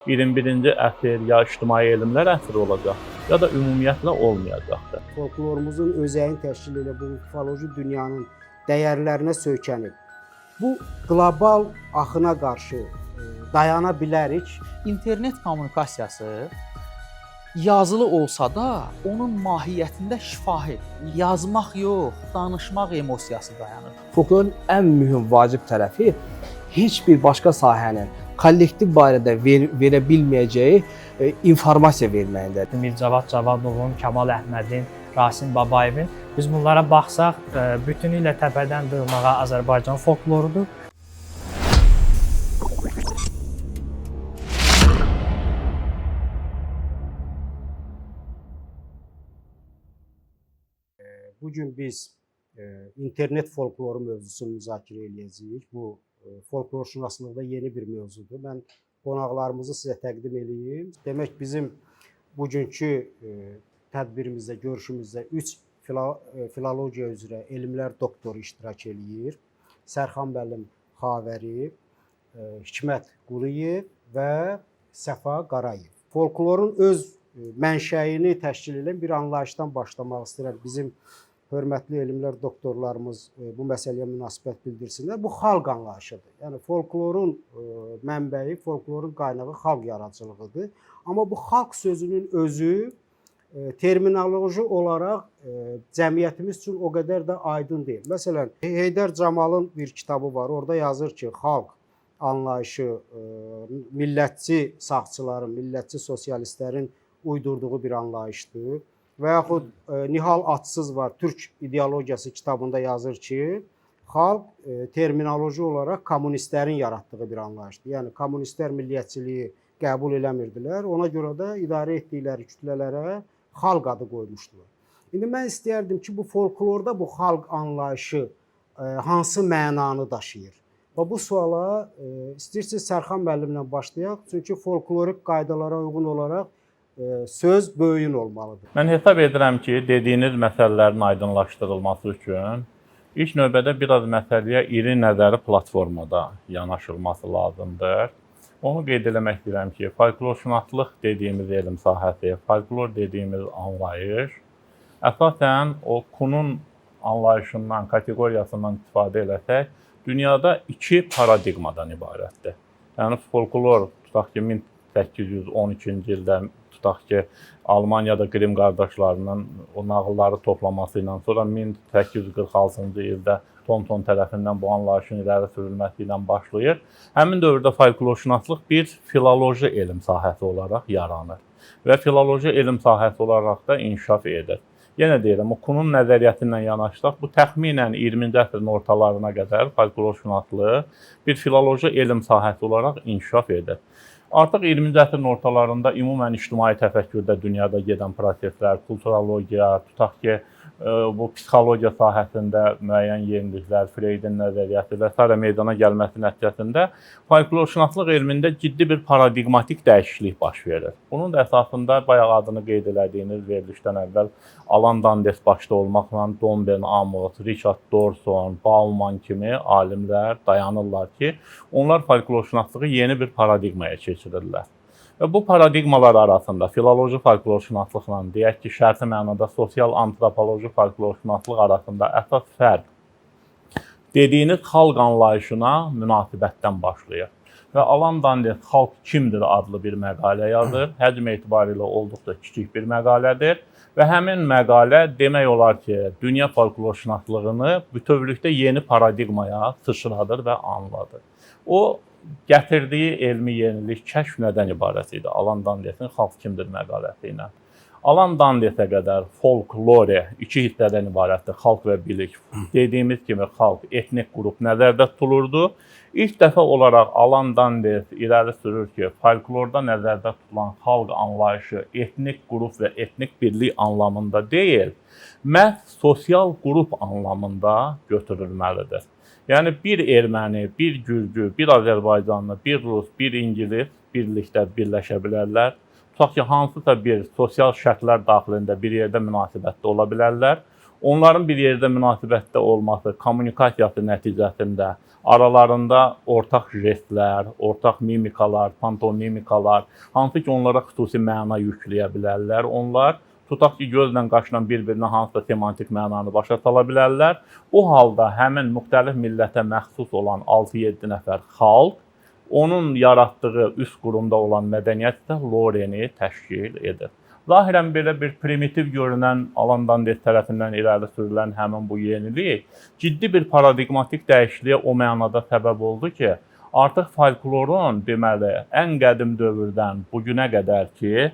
21-ci əsr ya ictimai elmlər əsri olacaq, ya da ümumiyyətlə olmayacaqdır. Folklorumuzun özəyini təşkil edən bu mifoloji dünyanın dəyərlərinə söykənib bu qlobal axına qarşı dayana bilərik. İnternet kommunikasiyası yazılı olsa da, onun mahiyyətində şifahi, yazmaq yox, danışmaq emosiyası dayanır. Folklorun ən mühüm vacib tərəfi heç bir başqa sahənin kollektiv barədə verə bilməyəcəyi informasiya verməyindədir. Mircavad Cavadovun, Kamal Əhmədin, Rasim Babayevin biz bunlara baxsaq, bütünüklə təpədən dırnağa Azərbaycan folklorudur. Bu gün biz internet folkloru mövzusunu müzakirə eləyəcəyik. Bu folklorşünaslıqda yeni bir mövzudur. Mən qonaqlarımızı sizə təqdim eləyim. Demək, bizim bugünkü tədbirimizdə, görüşümüzdə 3 filologiya üzrə elmlər doktoru iştirak eləyir. Sərxan müəllim Xavəri, Hikmət Quliyev və Səfa Qarayev. Folklorun öz mənşəyini təşkil edən bir anlayışdan başlamaq istəyirəm. Bizim hörmətli elmlər doktorlarımız bu məsələyə münasibət bildirsinlər. Bu xalq anlayışıdır. Yəni folklorun mənbəyi, folklorun qaynağı xalq yaradıcılığıdır. Amma bu xalq sözünün özü terminoloji olaraq cəmiyyətimiz üçün o qədər də aydın deyil. Məsələn, Heydər Camalın bir kitabı var. Orada yazır ki, xalq anlayışı millətçi sağçıların, millətçi sosialistlərin uydurduğu bir anlayışdır. Və yaxud Nihal Atsız var, Türk ideologiyası kitabında yazır ki, xalq terminoloji olaraq kommunistlərin yaratdığı bir anlayışdır. Yəni kommunistlər milliyyətçiliyi qəbul eləmirdilər. Ona görə də idarə etdikləri kütlələrə xalq adı qoymuşdular. İndi mən istəyərdim ki, bu folklorda bu xalq anlayışı hansı mənanı daşıyır? Və bu suala istəyirsiniz Sərxan müəllimlə başlayaq. Çünki folklorik qaydalara uyğun olaraq söz böyüyün olmalıdır. Mən hesab edirəm ki, dediyiniz məsələlərin aydınlaşdırılması üçün ilk növbədə biraz məsələyə iri nəzəri platformada yanaşılması lazımdır. Onu qeyd eləmək istəyirəm ki, folklorşünaslıq dediyimiz elm sahəsi, folklor dediyimiz anlayış əsasən o Kunun anlayışından, kateqoriyasından istifadə eləsək, dünyada iki paradigmadan ibarətdir. Yəni folklor, tutaq ki, 1812-ci ildə tutaq ki, Almaniyada Grimm qardaşlarının o nağılları toplaması ilə, sonra 1846-cı ildə Thornton tərəfindən bu anlayışın irəli sürülməsi ilə başlayır. Həmin dövrdə folklorşünaslıq bir filoloji elm sahəsi olaraq yaranır və filoloji elm sahəsi olaraq da inkişaf edir. Yenə deyirəm, o Kunun nəzəriyyəti ilə yanaşsaq, bu təxminən 20-ci əsrin ortalarına qədər folklorşünaslıq bir filoloji elm sahəsi olaraq inkişaf edir. Artıq 20-ci əsrin ortalarında ümumən ictimai təfəkkürdə dünyada gedən proseslər, kulturologiya, tutaq ki, bu psixologiya sahəsində müəyyən yeniliklər, Freydin nəzəriyyəsi və sairə meydana gəlməsi nəticəsində folklorşünaslıq elmində ciddi bir paradigmatik dəyişiklik baş verir. Bunun da əsasında bayaq adını qeyd elədiyiniz verilişdən əvvəl Alan Dundes başda olmaqla Don Ben Amos, Richard Dorson, Bauman kimi alimlər dayanırlar ki, onlar folklorşünaslığı yeni bir paradigmaya keçirirlər. Və bu paradigmalar arasında filoloji folklorşünaslıqla, deyək ki, şərti mənada sosial antropoloji folklorşünaslıq arasında əsas fərq dediyiniz xalq anlayışına münasibətdən başlayır. Və Alan Dundes Xalq Kimdir adlı bir məqalə yazır. Həcm etibarilə olduqca kiçik bir məqalədir və həmin məqalə demək olar ki, dünya folklorşünaslığını bütövlükdə yeni paradigmaya sıçradır və anladır. O gətirdiyi elmi yenilik, kəşf nədən ibarət idi? Alan Dundesin Xalq Kimdir məqaləsi ilə. Alan Dundesə qədər folklore iki hissədən ibarətdir, xalq və bilik. Dediyimiz kimi xalq, etnik qrup nəzərdə tutulurdu. İlk dəfə olaraq Alan Dundes irəli sürür ki, folklorda nəzərdə tutulan xalq anlayışı etnik qrup və etnik birlik anlamında deyil, məhz sosial qrup anlamında götürülməlidir. Yəni bir erməni, bir gürcü, bir azərbaycanlı, bir rus, bir ingilis birlikdə birləşə bilərlər. Tutaq ki, hansısa bir sosial şərtlər daxilində bir yerdə münasibətdə ola bilərlər. Onların bir yerdə münasibətdə olması, kommunikasiyası nəticəsində Aralarında ortaq jestlər, ortaq mimikalar, pantomimikalar, hansı ki onlara xüsusi məna yükləyə bilərlər. Onlar tutaq ki, gözlə, qaşla bir-birinə hansısa semantik mənanı başa sala bilərlər. Bu halda həmin müxtəlif millətə məxsus olan 6-7 nəfər xalq, onun yaratdığı üst qurumda olan mədəniyyət isə Loreni təşkil edir. Zahirən belə bir primitiv görünən Alan Dundes tərəfindən irəli sürülən həmin bu yenilik ciddi bir paradigmatik dəyişikliyə o mənada səbəb oldu ki, artıq folklorun deməli ən qədim dövrdən bu günə qədər ki,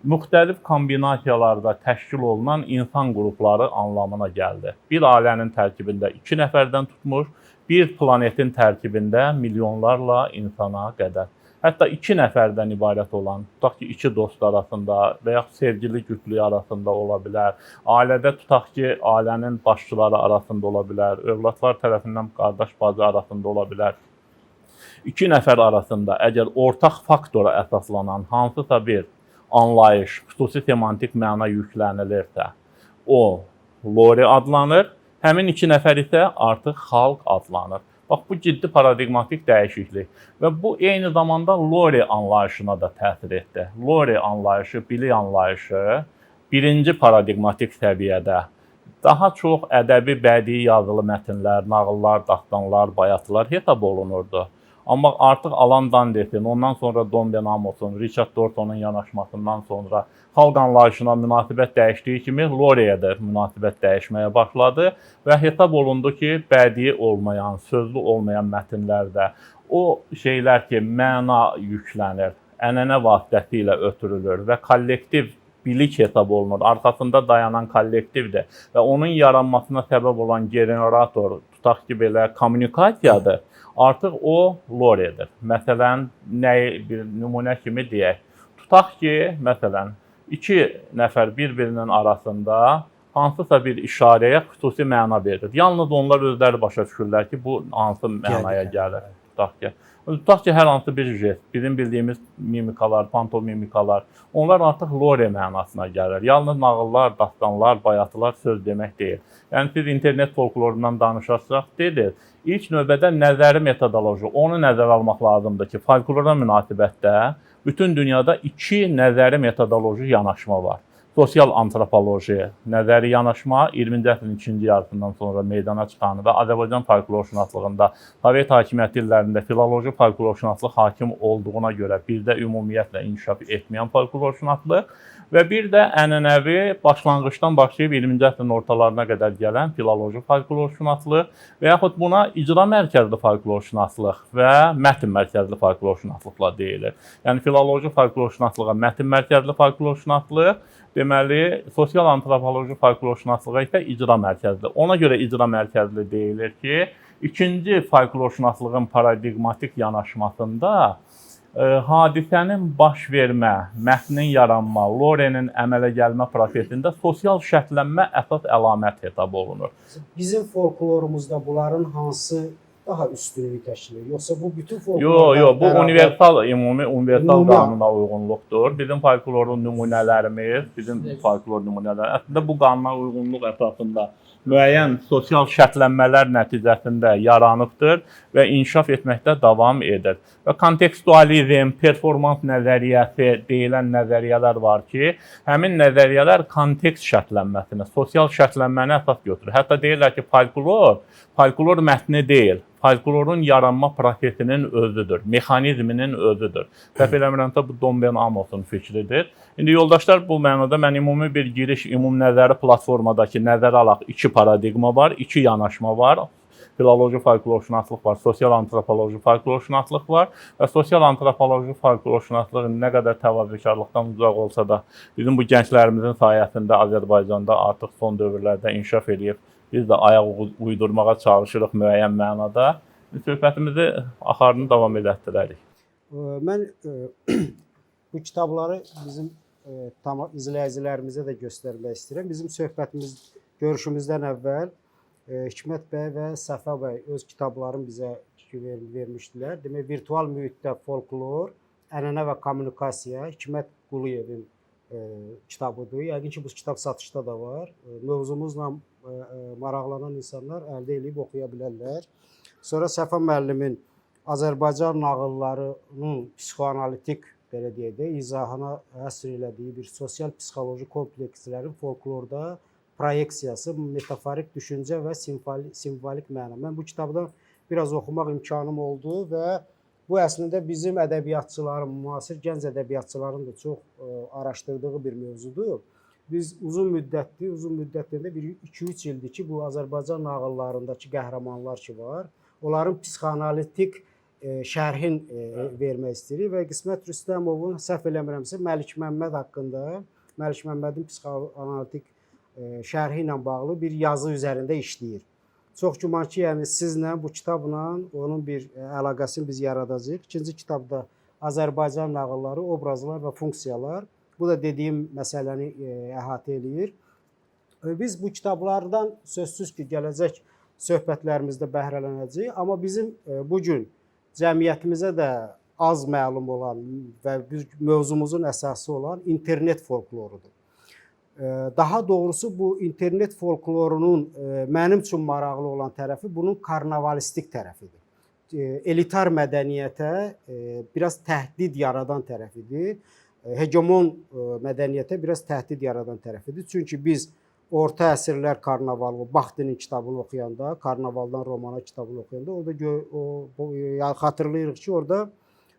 müxtəlif kombinasiyalarda təşkil olunan insan qrupları anlamına gəldi. Bir ailənin tərkibində 2 nəfərdən tutmuş, bir planetin tərkibində milyonlarla insana qədər. Hətta 2 nəfərdən ibarət olan, tutaq ki, 2 dost arasında və yaxud sevgili cütlüyü arasında ola bilər. Ailədə tutaq ki, ailənin başçıları arasında ola bilər, övladlar tərəfindən qardaş bacı arasında ola bilər. 2 nəfər arasında əgər ortaq faktora əsaslanan hansısa bir anlayış, xüsusi semantik məna yüklənilirsə, o lore adlanır. Həmin 2 nəfər isə artıq xalq adlanır. Bax bu ciddi paradigmatik dəyişiklik və bu eyni zamanda lore anlayışına da təsir etdi. Lore anlayışı, bilik anlayışı birinci paradigmatik səviyyədə daha çox ədəbi, bədii yazılı mətnlər, nağıllar, dastanlar, bayatılar hesab olunurdu. Amma artıq Alan Dundesin, ondan sonra Don Benamosun, Richard Dorsonun yanaşmasından sonra xalq anlayışına münasibət dəyişdiyi kimi Loreyə də münasibət dəyişməyə başladı və hesab olundu ki, bədii olmayan, sözlü olmayan mətnlərdə o şeylər ki, məna yüklənir, ənənə vasitəsilə ötürülür və kollektiv bilik hesab olunur. Arxasında dayanan kollektivdir və onun yaranmasına səbəb olan generator, tutaq ki, belə kommunikasiyadır. Artıq o loredir. Məsələn, nəyi bir nümunə kimi deyək. Tutaq ki, məsələn, 2 nəfər bir-birinin arasında hansısa bir işarəyə xüsusi məna verir. Yalnız onlar özləri başa düşürlər ki, bu hansı mənaya gəlir. Tutaq ki, hər hansı bir jest, bizim bildiyimiz mimikalar, pantomimikalar, onlar artıq lore mənasına gəlir. Yalnız nağıllar, dastanlar, bayatılar söz demək deyil. Yəni siz internet folklorundan danışarsaq, dediniz, ilk növbədə nəzəri metodoloji, onu nəzərə almaq lazımdır ki, folklora münasibətdə bütün dünyada 2 nəzəri metodoloji yanaşma var. Sosial antropoloji nəzəri yanaşma 20-ci əsrin ikinci yarısından sonra meydana çıxan və Azərbaycan folklorşünaslığında Sovet hakimiyyəti illərində filoloji folklorşünaslıq hakim olduğuna görə birdə ümumiyyətlə inkişaf etməyən folklorşünaslıq və bir də ənənəvi başlanğıcdan başlayıb 20-ci əsrin ortalarına qədər gələn filoloji folklorşünaslıq və yaxud buna icra mərkəzli folklorşünaslıq və mətn mərkəzli folklorşünaslıqla deyilir. Yəni filoloji folklorşünaslığa mətn mərkəzli folklorşünaslıq, deməli sosial antropoloji folklorşünaslığa isə icra mərkəzli. Ona görə icra mərkəzli deyilir ki, ikinci folklorşünaslığın paradigmatik yanaşmasında hadisənin baş vermə, mətnin yaranma, lorenin əmələ gəlmə prosesində sosial şərtlənmə əsas əlamət hesab olunur. Bizim folklorumuzda bunların hansı daha üstünlük təşkil edir? Yoxsa bu bütün folklorla Yox, yox, bu bərabər- universal, ümumi universal Ümumi- qanuna uyğunluqdur. Bizim folklorun nümunələrimiz, bizim folklor nümunələri əslində bu qanuna uyğunluq əsasında müəyyən sosial şərtlənmələr nəticəsində yaranıbdır və inkişaf etməkdə davam edir. Və kontekstualizm, performans nəzəriyyəsi deyilən nəzəriyyələr var ki, həmin nəzəriyyələr kontekst şərtlənməsini, sosial şərtlənməni əsas götürür. Hətta deyirlər ki, folklor mətni deyil, folklorun yaranma prosesinin özüdür, mexanizminin özüdür. Səhv eləmirəmsə bu Don Ben Amos'un fikridir. İndi yoldaşlar, bu mənada mən ümumi bir giriş, ümumi nəzəri platformadakı nəzərə alaq 2 paradigma var, 2 yanaşma var. Filoloji folklorşünaslıq var, sosial antropoloji folklorşünaslıq var və sosial antropoloji folklorşünaslıq nə qədər təvazökarlıqdan uzaq olsa da bizim bu gənclərimizin sayəsində Azərbaycanda artıq son dövrlərdə inkişaf eləyib. Biz də ayaq uydurmağa çalışırıq müəyyən mənada. Söhbətimizi axarını davam elətdirərik. Mən bu kitabları bizim tam izləyicilərimizə də göstərmək istəyirəm. Bizim söhbətimiz, görüşümüzdən əvvəl Hikmət bəy və Səfa bəy öz kitablarını bizə vermişdilər. Demək, virtual mühitdə folklor, ənənə və kommunikasiya Hikmət Quluyevin kitabıdır. Yəqin ki, bu kitab satışda da var. Mövzumuzla maraqlanan insanlar əldə eləyib oxuya bilərlər. Sonra Səfa müəllimin Azərbaycan nağıllarının psixoanalitik belə deyək də izahına həsr elədiyi bir sosial psixoloji komplekslərin folklorda proyeksiyası, metaforik düşüncə və simvolik məna. Mən bu kitabdan biraz oxumaq imkanım oldu və bu əslində bizim ədəbiyyatçıların, müasir gənc ədəbiyyatçıların da çox araşdırdığı bir mövzudur. Biz uzun müddətdir, uzun müddət deyəndə bir 2-3 ildir ki, bu Azərbaycan nağıllarındakı qəhrəmanlar ki var, onların psixoanalitik şərhin vermək istəyirik və Qismət Rüstəmovun səhv eləmirəmsə Məlik Məmməd haqqında, Məlik Məmmədin psixoanalitik şərhi ilə bağlı bir yazı üzərində işləyir. Çox güman ki, yəni sizlə bu kitabla onun bir əlaqəsini biz yaradacağıq. İkinci kitabda Azərbaycan nağılları, obrazlar və funksiyalar. Bu da dediyim məsələni əhatə eləyir. Biz bu kitablardan sözsüz ki, gələcək söhbətlərimizdə bəhrələnəcəyik, amma bizim bu gün cəmiyyətimizə də az məlum olan və biz mövzumuzun əsası olan internet folklorudur. Daha doğrusu bu internet folklorunun mənim üçün maraqlı olan tərəfi bunun karnavalistik tərəfidir. Elitar mədəniyyətə biraz təhdid yaradan tərəfidir. Hegemon mədəniyyətə biraz təhdid yaradan tərəfidir. Çünki biz orta əsrlər karnavalı, Baxtinin kitabını oxuyanda, Karnavaldan romana kitabını oxuyanda orada xatırlayırıq ki, orada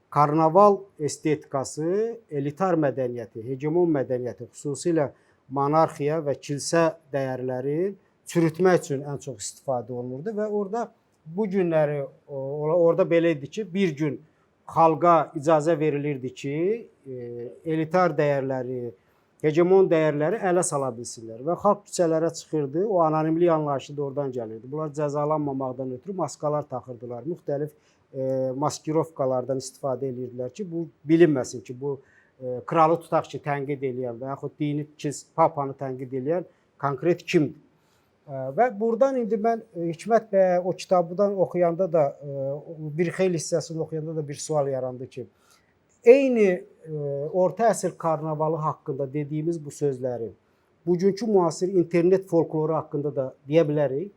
karnaval estetikası elitar mədəniyyəti, hegemon mədəniyyəti, xüsusilə monarxiya və kilsə dəyərləri çürütmək üçün ən çox istifadə olunurdu və orada bu günləri orada belə idi ki, bir gün xalqa icazə verilirdi ki, elitar dəyərləri, hegemon dəyərləri ələ sala bilsinlər və xalq küçələrə çıxırdı. O anonimlik anlayışı da oradan gəlirdi. Bunlar cəzalanmamaqdan ötürü maskalar taxırdılar. Müxtəlif maskirovkalardan istifadə edirdilər ki, bu bilinməsin ki, bu kralı tutaq ki, tənqid eləyən və yaxud dini papanı tənqid eləyən konkret kimdir? Və buradan indi mən Hikmət bəyə o kitabdan oxuyanda da bir xeyli hissəsini oxuyanda da bir sual yarandı ki, eyni orta əsr karnavalı haqqında dediyimiz bu sözləri bugünkü müasir internet folkloru haqqında da deyə bilərik.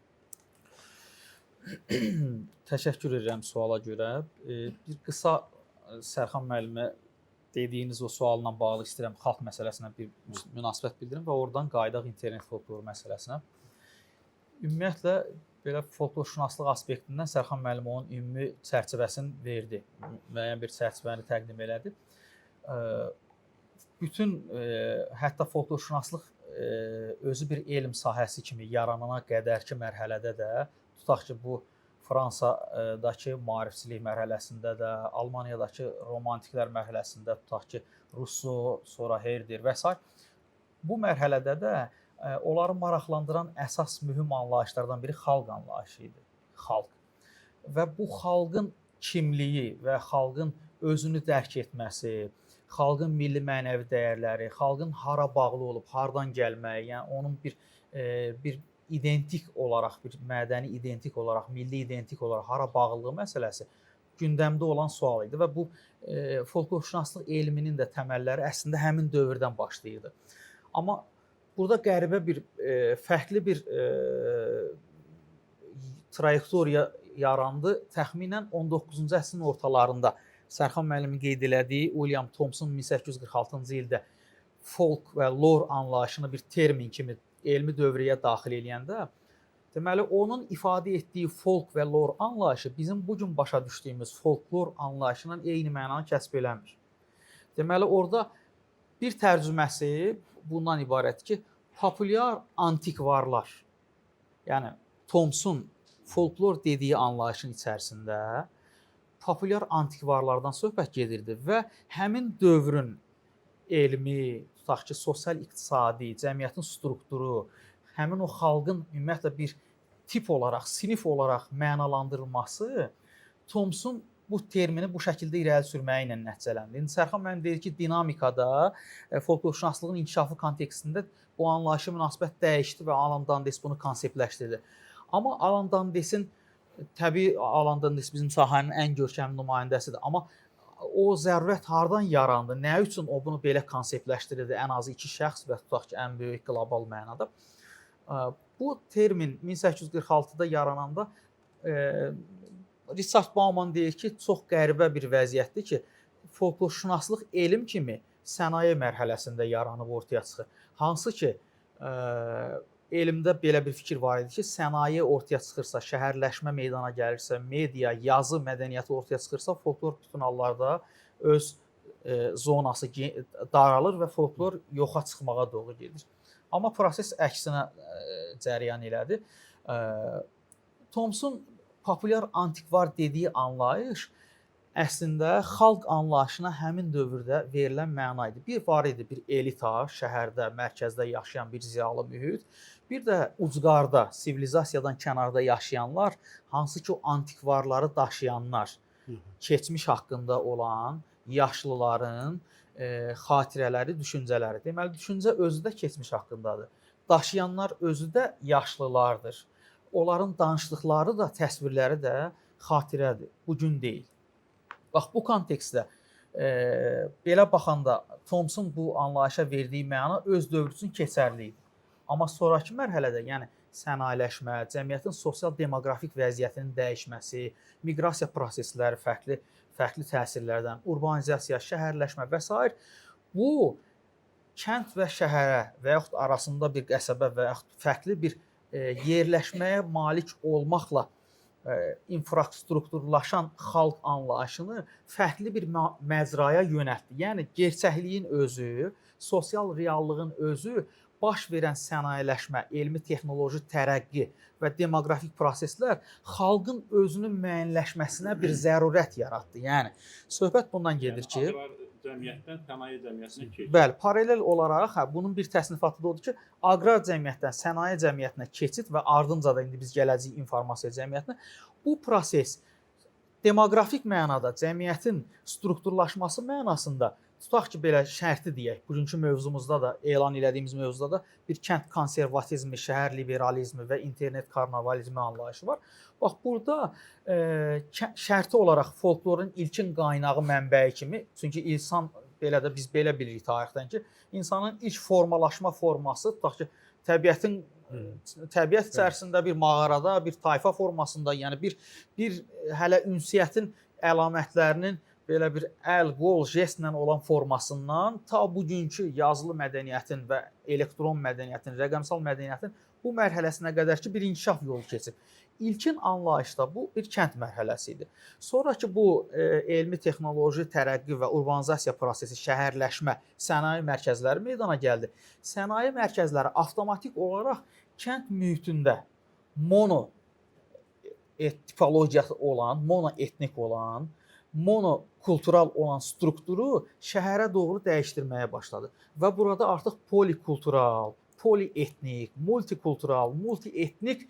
Təşəkkür edirəm suala görə. Bir qısa Sərxan müəllimə dediyiniz o sualla bağlı istəyirəm xalq məsələsinə bir münasibət bildirim və oradan qayıdaq internet folkloru məsələsinə. Ümumiyyətlə belə folklorşünaslıq aspektindən Sərxan müəllim onun ümumi çərçivəsini verdi. Müəyyən bir çərçivəni təqdim elədi. Bütün hətta folklorşünaslıq özü bir elm sahəsi kimi yaranana qədərki mərhələdə də tutaq ki, bu Fransadakı maarifçilik mərhələsində də, Almaniyadakı romantiklər mərhələsində tutaq ki, Russo, sonra Herder və s. Bu mərhələdə də onları maraqlandıran əsas mühüm anlayışlardan biri xalq anlayışı idi. Xalq. Və bu xalqın kimliyi və xalqın özünü dərk etməsi, xalqın milli mənəvi dəyərləri, xalqın hara bağlı olub, hardan gəlməyi, yəni onun bir identik olaraq, bir mədəni identik olaraq, milli identik olaraq hara bağlılığı məsələsi gündəmdə olan sual idi və bu folklorşünaslıq elminin də təməlləri əslində həmin dövrdən başlayırdı. Amma burada qəribə bir fərqli bir trayektoriya yarandı. Təxminən 19-cu əsrin ortalarında Sərxan müəllimin qeyd elədiyi William Thomson 1846-cı ildə folk və lore anlayışını bir termin kimi elmi dövriyə daxil eləyəndə, deməli onun ifadə etdiyi folk və lore anlayışı bizim bu gün başa düşdüyümüz folklor anlayışından eyni mənanı kəsb eləmir. Deməli orada bir tərcüməsi bundan ibarətdir ki, populyar antikvarlar, yəni Thomson folklor dediyi anlayışın içərisində populyar antikvarlardan söhbət gedirdi və həmin dövrün elmi, tutaq ki, sosial-iqtisadi, cəmiyyətin strukturu, həmin o xalqın ümumiyyətlə bir tip olaraq, sinif olaraq mənalandırılması Thomson bu termini bu şəkildə irəli sürməyi ilə nəticələndi. İndi Sərxan müəllim deyir ki, dinamikada folklorşünaslığın inkişafı kontekstində bu anlayışa münasibət dəyişdi və Alan Dundes bunu konseptləşdirdi. Amma Alan Dundesin, təbii Alan Dundes bizim sahənin ən görkəmli nümayəndəsidir, amma o zərurət hardan yarandı? Nə üçün o bunu belə konseptləşdirildi? Ən azı iki şəxs və tutaq ki, ən böyük qlobal mənada. Bu termin 1846-da yarananda Richard Bauman deyir ki, çox qəribə bir vəziyyətdir ki, folklorşünaslıq elm kimi sənaye mərhələsində yaranıb ortaya çıxır. Hansı ki, elmdə belə bir fikir var idi ki, sənaye ortaya çıxırsa, şəhərləşmə meydana gəlirsə, media, yazı mədəniyyəti ortaya çıxırsa, folklor bütün hallarda öz zonası daralır və folklor yoxa çıxmağa doğru gedir. Amma proses əksinə cərəyan elədi. Thomson populyar antikvar dediyi anlayış əslində xalq anlayışına həmin dövrdə verilən məna idi. Bir var idi bir elita, şəhərdə, mərkəzdə yaşayan bir ziyalı mühit, bir də ucqarda, sivilizasiyadan kənarda yaşayanlar, hansı ki o antikvarları daşıyanlar, keçmiş haqqında olan yaşlıların xatirələri, düşüncələri. Deməli, düşüncə özü də keçmiş haqqındadır. Daşıyanlar özü də yaşlılardır. Onların danışdıqları da, təsvirləri də xatirədir, bu gün deyil. Bax bu kontekstdə belə baxanda Thomson bu anlayışa verdiyi məna öz dövrü üçün keçərli idi. Amma sonrakı mərhələdə, yəni sənayeləşmə, cəmiyyətin sosial demoqrafik vəziyyətinin dəyişməsi, miqrasiya prosesləri fərqli təsirlərdən, urbanizasiya, şəhərləşmə və sair bu kənd və şəhərə və yaxud arasında bir qəsəbə və yaxud fərqli bir yerləşməyə malik olmaqla infrastrukturlaşan xalq anlayışını fərqli bir məcraya yönəltdi. Yəni gerçəkliyin özü, sosial reallığın özü baş verən sənayeləşmə, elmi texnoloji tərəqqi və demoqrafik proseslər xalqın özünün müəyyənləşməsinə bir zərurət yaratdı. Yəni söhbət bundan gedir ki, agrar cəmiyyətdən sənaye cəmiyyətinə keçid. Bəli, paralel olaraq bunun bir təsnifatı da odur ki, aqrar cəmiyyətdən sənaye cəmiyyətinə keçid və ardınca da indi biz gələcəyik informasiya cəmiyyətinə. Bu proses demoqrafik mənada cəmiyyətin strukturlaşması mənasında tutaq ki, belə şərti deyək, bugünkü mövzumuzda da elan elədiyimiz mövzuda da bir kənd konservatizmi, şəhər liberalizmi və internet karnavalizmi anlayışı var. Bax burada şərti olaraq folklorun ilkin qaynağı mənbəyi kimi, çünki insan belə də biz belə bilirik tarixdən ki, insanın ilk formalaşma forması tutaq ki, təbiət içərisində bir mağarada, bir tayfa formasında, yəni bir hələ ünsiyyətin əlamətlərinin belə bir əl, qol, jestlə olan formasından ta bugünkü yazılı mədəniyyətin və elektron mədəniyyətin, rəqəmsal mədəniyyətin bu mərhələsinə qədər ki bir inkişaf yolu keçib. İlkin anlayışda bu bir kənd mərhələsi idi. Sonrakı bu elmi texnoloji tərəqqi və urbanizasiya prosesi, şəhərləşmə, sənaye mərkəzləri meydana gəldi. Sənaye mərkəzləri avtomatik olaraq kənd mühitində mono tipologiyası olan, monoetnik olan, monokultural olan strukturu şəhərə doğru dəyişdirməyə başladı. Və burada artıq polikultural, polietnik, multikultural, multietnik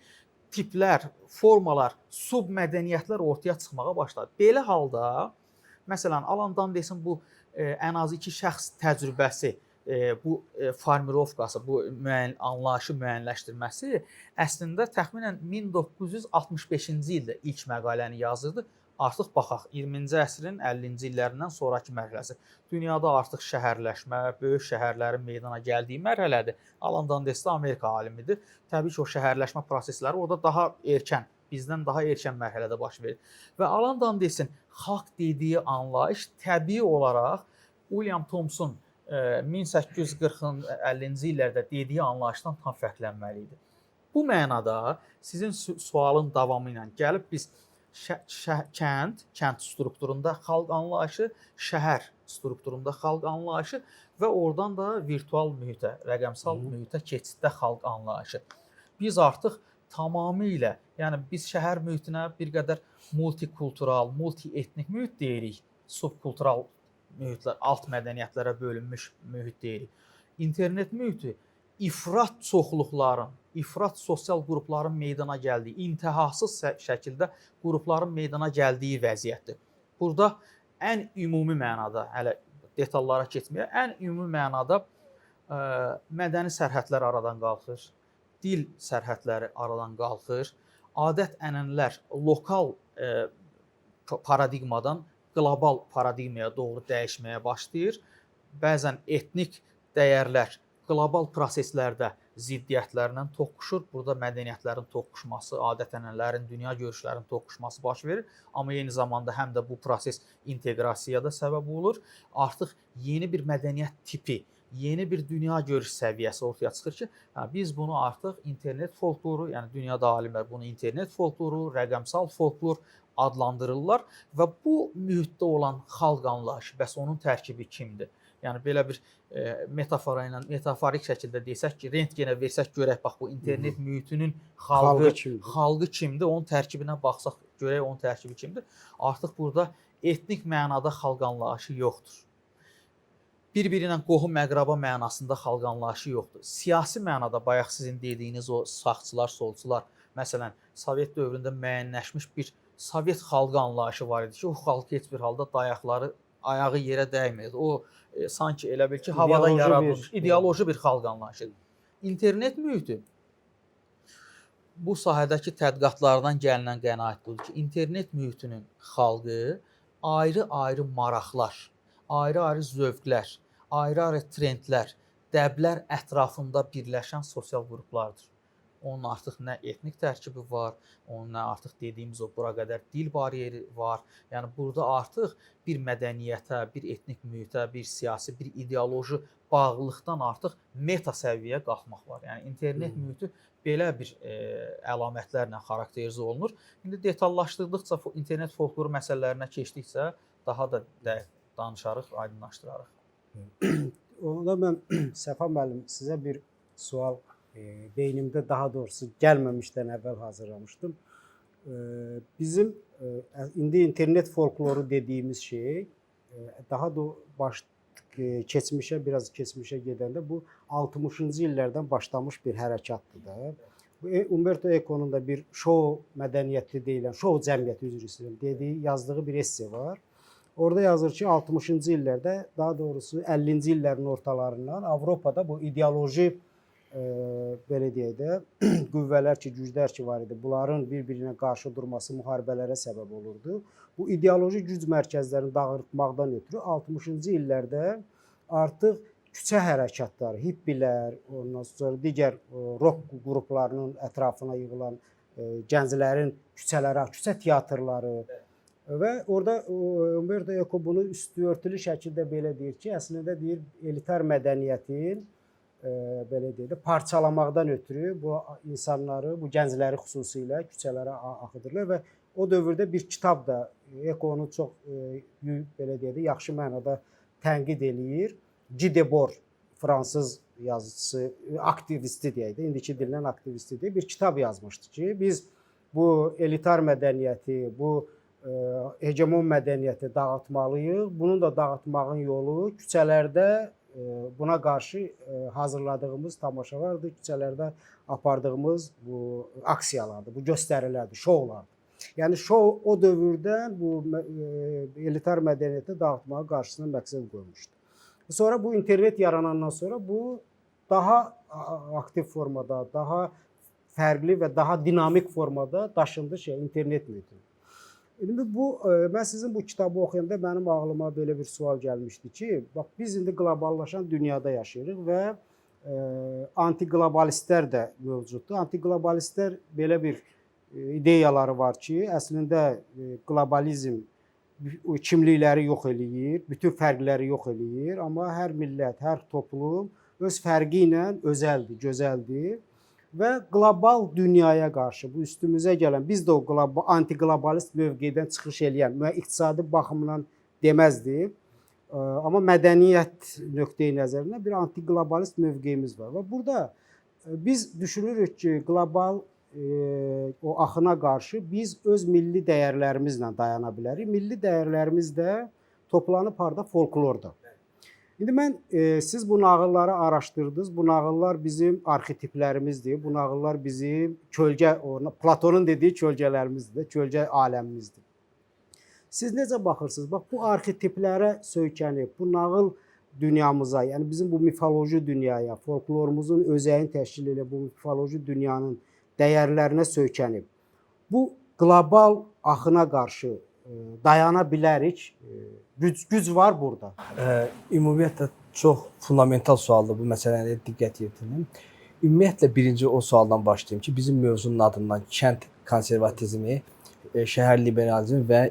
tiplər, formalar, submədəniyyətlər ortaya çıxmağa başladı. Belə halda, məsələn, Alan Dundesin bu ən az iki şəxs təcrübəsi, bu formirovkası, bu müəyyən anlayışı müəyyənləşdirməsi əslində təxminən 1965-ci ildə ilk məqaləni yazırdı. Artıq baxaq 20-ci əsrin 50-ci illərindən sonrakı mərhələsi. Dünyada artıq şəhərləşmə, böyük şəhərlərin meydana gəldiyi mərhələdir. Alan Dundes də Amerika alimidir. Təbii ki, o şəhərləşmə prosesləri orada daha erkən, bizdən daha erkən mərhələdə baş verir. Və Alan Dundesin xalq dediyi anlayış təbii olaraq William Thomson 1840-ın 50-ci illərdə dediyi anlayışdan tam fərqlənməli idi. Bu mənada sizin sualın davamı ilə gəlib biz kənd strukturunda xalq anlayışı, şəhər strukturunda xalq anlayışı və oradan da virtual mühitə, rəqəmsal mühitə keçiddə xalq anlayışı. Biz artıq tamamilə, yəni biz şəhər mühitinə bir qədər multikultural, multietnik mühit deyirik, subkultural mühitlər, alt mədəniyyətlərə bölünmüş mühit deyirik. İnternet mühiti ifrat çoxluqların, ifrat sosial qrupların meydana gəldiyi, intihasız şəkildə qrupların meydana gəldiyi vəziyyətdir. Burada ən ümumi mənada, hələ detallara keçməyə, ən ümumi mənada mədəni sərhədlər aradan qalxır, dil sərhədləri aradan qalxır, adət-ənənələr lokal paradigmadan qlobal paradigmaya doğru dəyişməyə başlayır. Bəzən etnik dəyərlər Qlobal proseslərdə ziddiyyətlərlə toqquşur. Burada mədəniyyətlərin toqquşması, adət-ənənələrin, dünya görüşlərinin toqquşması baş verir. Amma eyni zamanda həm də bu proses inteqrasiyaya da səbəb olur. Artıq yeni bir mədəniyyət tipi, yeni bir dünya görüş səviyyəsi ortaya çıxır ki, hə, biz bunu artıq internet folkloru, yəni dünyada alimlər bunu internet folkloru, rəqəmsal folklor adlandırırlar və bu mühitdə olan xalq anlayışı, bəs onun tərkibi kimdir? Yəni belə bir metafora ilə, metaforik şəkildə desək ki, rentgenə versək görək bax bu internet mühitinin xalqı Xalqı kimdir? Xalqı kimdir? Onun tərkibinə baxsaq görək onun tərkibi kimdir? Artıq burada etnik mənada xalq anlayışı yoxdur. Bir-biri ilə qohum əqraba mənasında xalq anlayışı yoxdur. Siyasi mənada bayaq sizin dediyiniz o sağçılar, solçular, məsələn, Sovet dövründə müəyyənləşmiş bir Sovet xalqı anlayışı var idi ki, o xalq heç bir halda dayaqları, ayağı yerə dəymirdi. O sanki elə bil ki, havada yaradılmış ideoloji bir xalq anlayışıdır. İnternet mühiti bu sahədəki tədqiqatlardan gəlinən qənaət budur ki, internet mühitinin xalqı ayrı-ayrı maraqlar, ayrı-ayrı zövqlər, ayrı-ayrı trendlər, dəblər ətrafında birləşən sosial qruplardır. Onun artıq nə etnik tərkibi var, onun nə artıq dediyimiz o bura qədər dil bariyeri var. Yəni burada artıq bir mədəniyyətə, bir etnik mühitə, bir siyasi, bir ideoloji bağlılıqdan artıq meta səviyyəyə qalxmaq var. Yəni internet mühiti belə bir əlamətlərlə xarakterizə olunur. İndi detallaşdırdıqca, internet folkloru məsələlərinə keçdikcə daha da dəqiq danışarıq, aydınlaşdırarıq. Onda mən Səfa müəllim sizə bir sual beynimdə daha doğrusu gəlməmişdən əvvəl hazırlamışdım. Bizim indi internet folkloru dediyimiz şey daha da baş keçmişə biraz keçmişə gedəndə bu 60-cı illərdən başlamış bir hərəkatdır da. Bu Umberto Eco'nun da bir şou mədəniyyəti deyilən, şou cəmiyyəti üzr istəyirəm dediyi, yazdığı bir esse var. Orada yazır ki, 60-cı illərdə, daha doğrusu 50-ci illərin ortalarından Avropada bu ideoloji belə deyək də qüvvələr ki, güclər ki var idi. Bunların bir-birinə qarşı durması müharibələrə səbəb olurdu. Bu ideoloji güc mərkəzlərini dağıtmaqdan ötürü 60-cı illərdə artıq küçə hərəkatları, hippilər, ondan sonra digər rock qruplarının ətrafına yığılan gənclərin küçələrə, küçə teatrları və orada Umberto Eco bunu üstü örtülü şəkildə belə deyir ki, əslində deyir elitar mədəniyyətin belə deyək də parçalamaqdan ötürü bu insanları, bu gəncləri xüsusilə küçələrə axıdırlar və o dövrdə bir kitab da Eco onu çox belə deyək də yaxşı mənada tənqid eləyir. Guy Debord fransız yazıçısı, aktivisti deyək də, indiki dillə aktivistidir. Bir kitab yazmışdı ki, biz bu elitar mədəniyyəti, bu hegemon mədəniyyəti dağıtmalıyıq. Bunun da dağıtmağın yolu küçələrdə buna qarşı hazırladığımız tamaşalardır, küçələrdə apardığımız bu aksiyalardır, bu göstərilərdir, şoulardır. Yəni şou o dövrdən bu elitar mədəniyyəti dağıtmağa qarşısına məqsəd qoymuşdu. Sonra bu internet yaranandan sonra bu daha aktiv formada, daha fərqli və daha dinamik formada daşındı şey internet mühitinə. İndi bu mən sizin bu kitabı oxuyanda mənim ağlıma belə bir sual gəlmişdi ki, bax biz indi qloballaşan dünyada yaşayırıq və antiqlobalistlər də mövcuddur. Antiqlobalistlər belə bir ideyaları var ki, əslində qlobalizm o kimlikləri yox eləyir, bütün fərqləri yox eləyir, amma hər millət, hər toplum öz fərqi ilə özəldir, gözəldir və qlobal dünyaya qarşı bu üstümüzə gələn biz də o qlobal antiqlobalist mövqedən çıxış eləyən, müəyyən iqtisadi baxımdan deməzdim. Amma mədəniyyət nöqteyi nəzərindən bir antiqlobalist mövqeyimiz var və burada biz düşünürük ki, qlobal o axına qarşı biz öz milli dəyərlərimizlə dayana bilərik. Milli dəyərlərimiz də toplanıb harda? Folklorda. İndi mən siz bu nağılları araşdırdınız. Bu nağıllar bizim arxetiplərimizdir. Bu nağıllar bizim kölgə, o Platonun dediyi kölgələrimizdir, kölgə aləmimizdir. Siz necə baxırsınız? Bax bu arxetiplərə söykənib, bu nağıl dünyamıza, yəni bizim bu mifoloji dünyaya, folklorumuzun özəyini təşkil edən bu mifoloji dünyanın dəyərlərinə söykənib. Bu qlobal axına qarşı dayana bilərik. Güc var burada. Ümumiyyətlə Çox fundamental sualdır bu məsələyə diqqət yetirdim. Ümumiyyətlə birinci o sualdan başlayım ki, bizim mövzunun adından kənd konservatizmi, şəhər liberalizmi və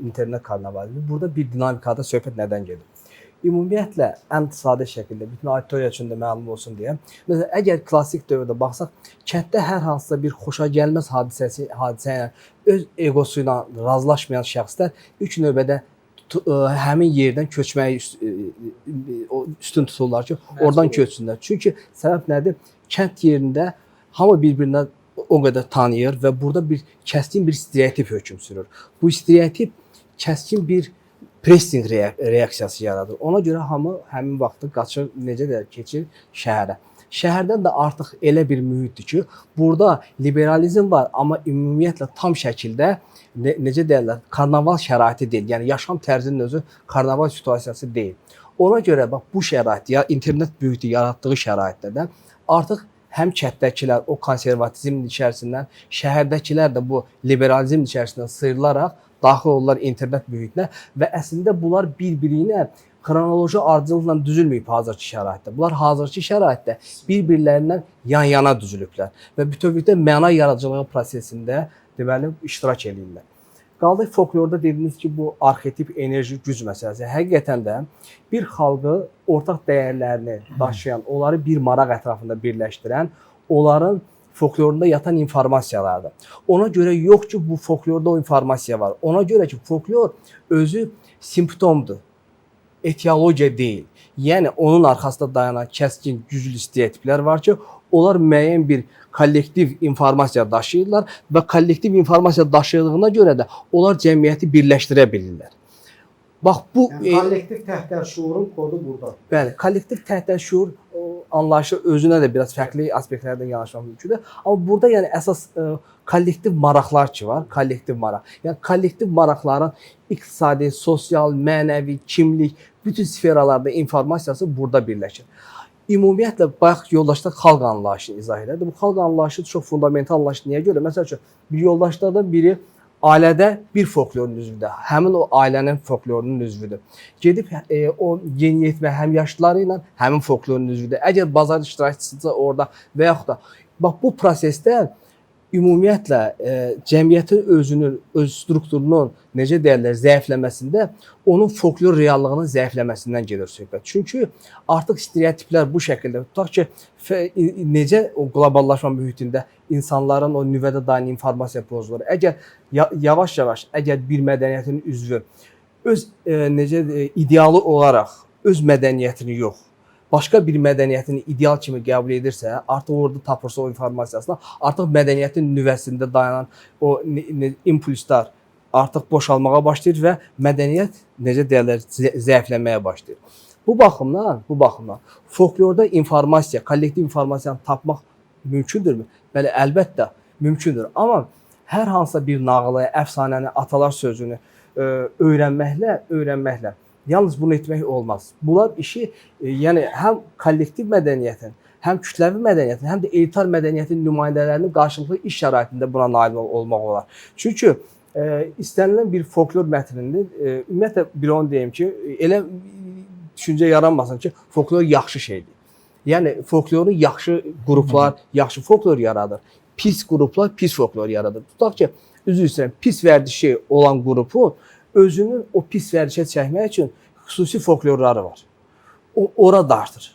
internet karnavalizmi. Burada bir dinamikada söhbət nədən gedir? Ümumiyyətlə ən sadə şəkildə bütün auditoriya üçün də məlum olsun deyə. Məsələn, əgər klassik dövrdə baxsaq, kənddə hər hansısa bir xoşagəlməz hadisə ilə öz egosu ilə razılaşmayan şəxslər ilk növbədə həmin yerdən köçməyi üstün tuturlar ki, oradan köçsünlər. Çünki səbəb nədir? Kənd yerində hamı bir-birinə o qədər tanıyır və burada bir kəskin bir stereotip hökm sürür. Bu stereotip kəskin bir pressing reaksiyası yaradır. Ona görə hamı həmin vaxtı qaçır, necə də keçir şəhərə. Şəhərdən də artıq elə bir mühitdir ki, burada liberalizm var, amma ümumiyyətlə tam şəkildə necə deyirlər, karnaval şəraiti deyil. Yəni yaşam tərzinin özü karnaval situasiyası deyil. Ona görə bax bu şərait, ya internet mühiti yaratdığı şəraitdə də artıq həm kənddəkilər o konservatizmin içərisindən, şəhərdəkilər də bu liberalizm içərisindən sıyrılaraq daxil olurlar internet mühitinə və əslində bunlar bir-biri ilə xronoloji ardıcıllıqla düzülməyib hazırki şəraitdə. Bunlar hazırki şəraitdə bir-birlərindən yan-yana düzülüblər və bütövlükdə məna yaradıcılığı prosesində deməli iştirak eləyirlər. Qaldıq folklorda dediyiniz ki, bu arxetip enerji güc məsələsi. Həqiqətən də bir xalqı ortaq dəyərlərini daşıyan, onları bir maraq ətrafında birləşdirən, onların folklorunda yatan informasiyalardır. Ona görə yox ki, bu folklorda o informasiya var. Ona görə ki, folklor özü simptomdur. Etiologiya deyil. Yəni onun arxasında dayanan kəskin, güclü stereotiplər var ki, onlar müəyyən bir kollektiv informasiya daşıyırlar və kollektiv informasiya daşıdığına görə də onlar cəmiyyəti birləşdirə bilirlər. Bax bu Yəni kollektiv təhdərşuurun kodu burdadır. Bəli, kollektiv təhdərşuur anlayışı özünə də biraz fərqli aspektlərdən yanaşmaq mümkündür. Amma burada yəni əsas kollektiv maraqlar ki var, kollektiv maraq. Yəni kollektiv maraqların iqtisadi, sosial, mənəvi, kimlik, bütün sferalarda informasiyası burada birləşir. Ümumiyyətlə bayaq yoldaşlar xalq anlayışını izah elədi. Bu xalq anlayışı çox fundamental anlayış. Niyə görə? Məsəl üçün bir yoldaşlardan biri ailədə bir folklorun üzvüdür. Həmin o ailənin folklorunun üzvüdür. Gedib o yeniyetmə həmyaşlıları ilə həmin folklorun üzvüdür. Əgər bazar iştirakçısıdırsa orada və yaxud da bax bu prosesdə ümumiyyətlə cəmiyyətin özünün, öz strukturunun necə deyirlər, zəifləməsində onun folklor reallığının zəifləməsindən gedir söhbət. Çünki artıq stereotiplər bu şəkildə, tutaq ki, necə o qloballaşma mühitində insanların o nüvədə dayanan informasiya pozulur. Əgər yavaş-yavaş əgər bir mədəniyyətin üzvü öz idealı olaraq öz mədəniyyətini yox, başqa bir mədəniyyətini ideal kimi qəbul edirsə, artıq orada tapırsa o informasiyasını, artıq mədəniyyətin nüvəsində dayanan o impulslar artıq boşalmağa başlayır və mədəniyyət necə deyirlər, zəifləməyə başlayır. Bu baxımdan folklorda informasiya, kollektiv informasiyanı tapmaq mümkündürmü? Bəli, əlbəttə mümkündür. Amma hər hansısa bir nağılı, əfsanəni, atalar sözünü öyrənməklə yalnız bunu etmək olmaz. Bunlar işi yəni həm kollektiv mədəniyyətin, həm kütləvi mədəniyyətin, həm də elitar mədəniyyətin nümayəndələrinin qarşılıqlı iş şəraitində buna nail olmaq olar. Çünki istənilən bir folklor mətnində ümumiyyətlə bir onu deyim ki, elə düşüncə yaranmasın ki, folklor yaxşı şeydir. Yəni folkloru yaxşı qruplar, yaxşı folklor yaradır. Pis qruplar pis folklor yaradır. Tutaq ki, üzr istəyirəm, pis vərdişi olan qrupu özünün o pis vərdişə çəkmək üçün xüsusi folklorları var. O ora dartır.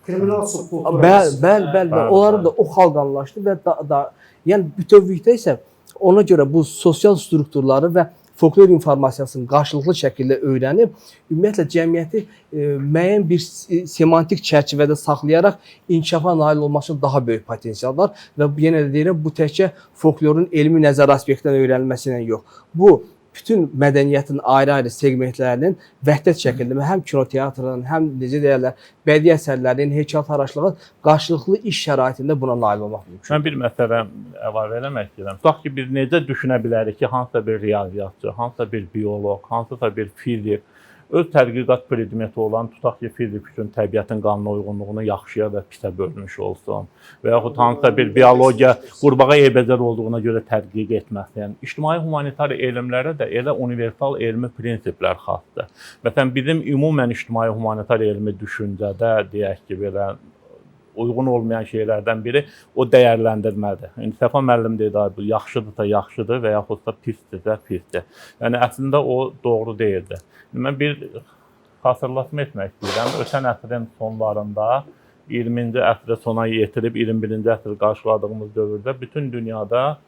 Kriminal subkultura. Bəli, bəli, bəli. Onların da o xalq anlayışıdır və yəni bütövlükdə isə ona görə bu sosial strukturları və folklor informasiyasını qarşılıqlı şəkildə öyrənib, ümumiyyətlə cəmiyyəti müəyyən bir semantik çərçivədə saxlayaraq inkişafa nail olması üçün daha böyük potensial var və yenə də deyirəm, bu təkcə folklorun elmi nəzər aspektindən öyrənilməsi ilə yox. Bu bütün mədəniyyətin ayrı-ayrı segmentlərinin vəhdət şəkildə həm kinoteatrın, həm necə deyirlər, bədii əsərlərin, heykəltaraşlığın qarşılıqlı iş şəraitində buna nail olmaq mümkündür. Mən bir məsələ əlavə eləmək istəyirəm. Tutaq ki, biz necə düşünə bilərik ki, hansısa bir riyaziyyatçı, hansısa bir bioloq, hansısa bir fizik Öz tədqiqat predmeti olan, tutaq ki, fizik üçün təbiətin qanuna uyğunluğunu yaxşıya və pisə bölmüş olsun və yaxud hansısa bir biologiya qurbağa eybəcər olduğuna görə tədqiq etməsin. İctimai humanitar elmlərə də elə universal elmi prinsiplər xasdır. Məsələn, bizim ümumən ictimai humanitar elmi düşüncədə deyək ki, belə uyğun olmayan şeylərdən biri o dəyərləndirmədir. İndi Səfa müəllim dedi, ay bu yaxşıdırsa yaxşıdır və yaxud da pisdirsə pisdir. Yəni əslində o doğru deyildi. İndi mən bir xatırlatma etmək istəyirəm. Ötən əsrin sonlarında 20-ci əsri sona yetirib 21-ci əsri qarşıladığımız dövrdə bütün dünyada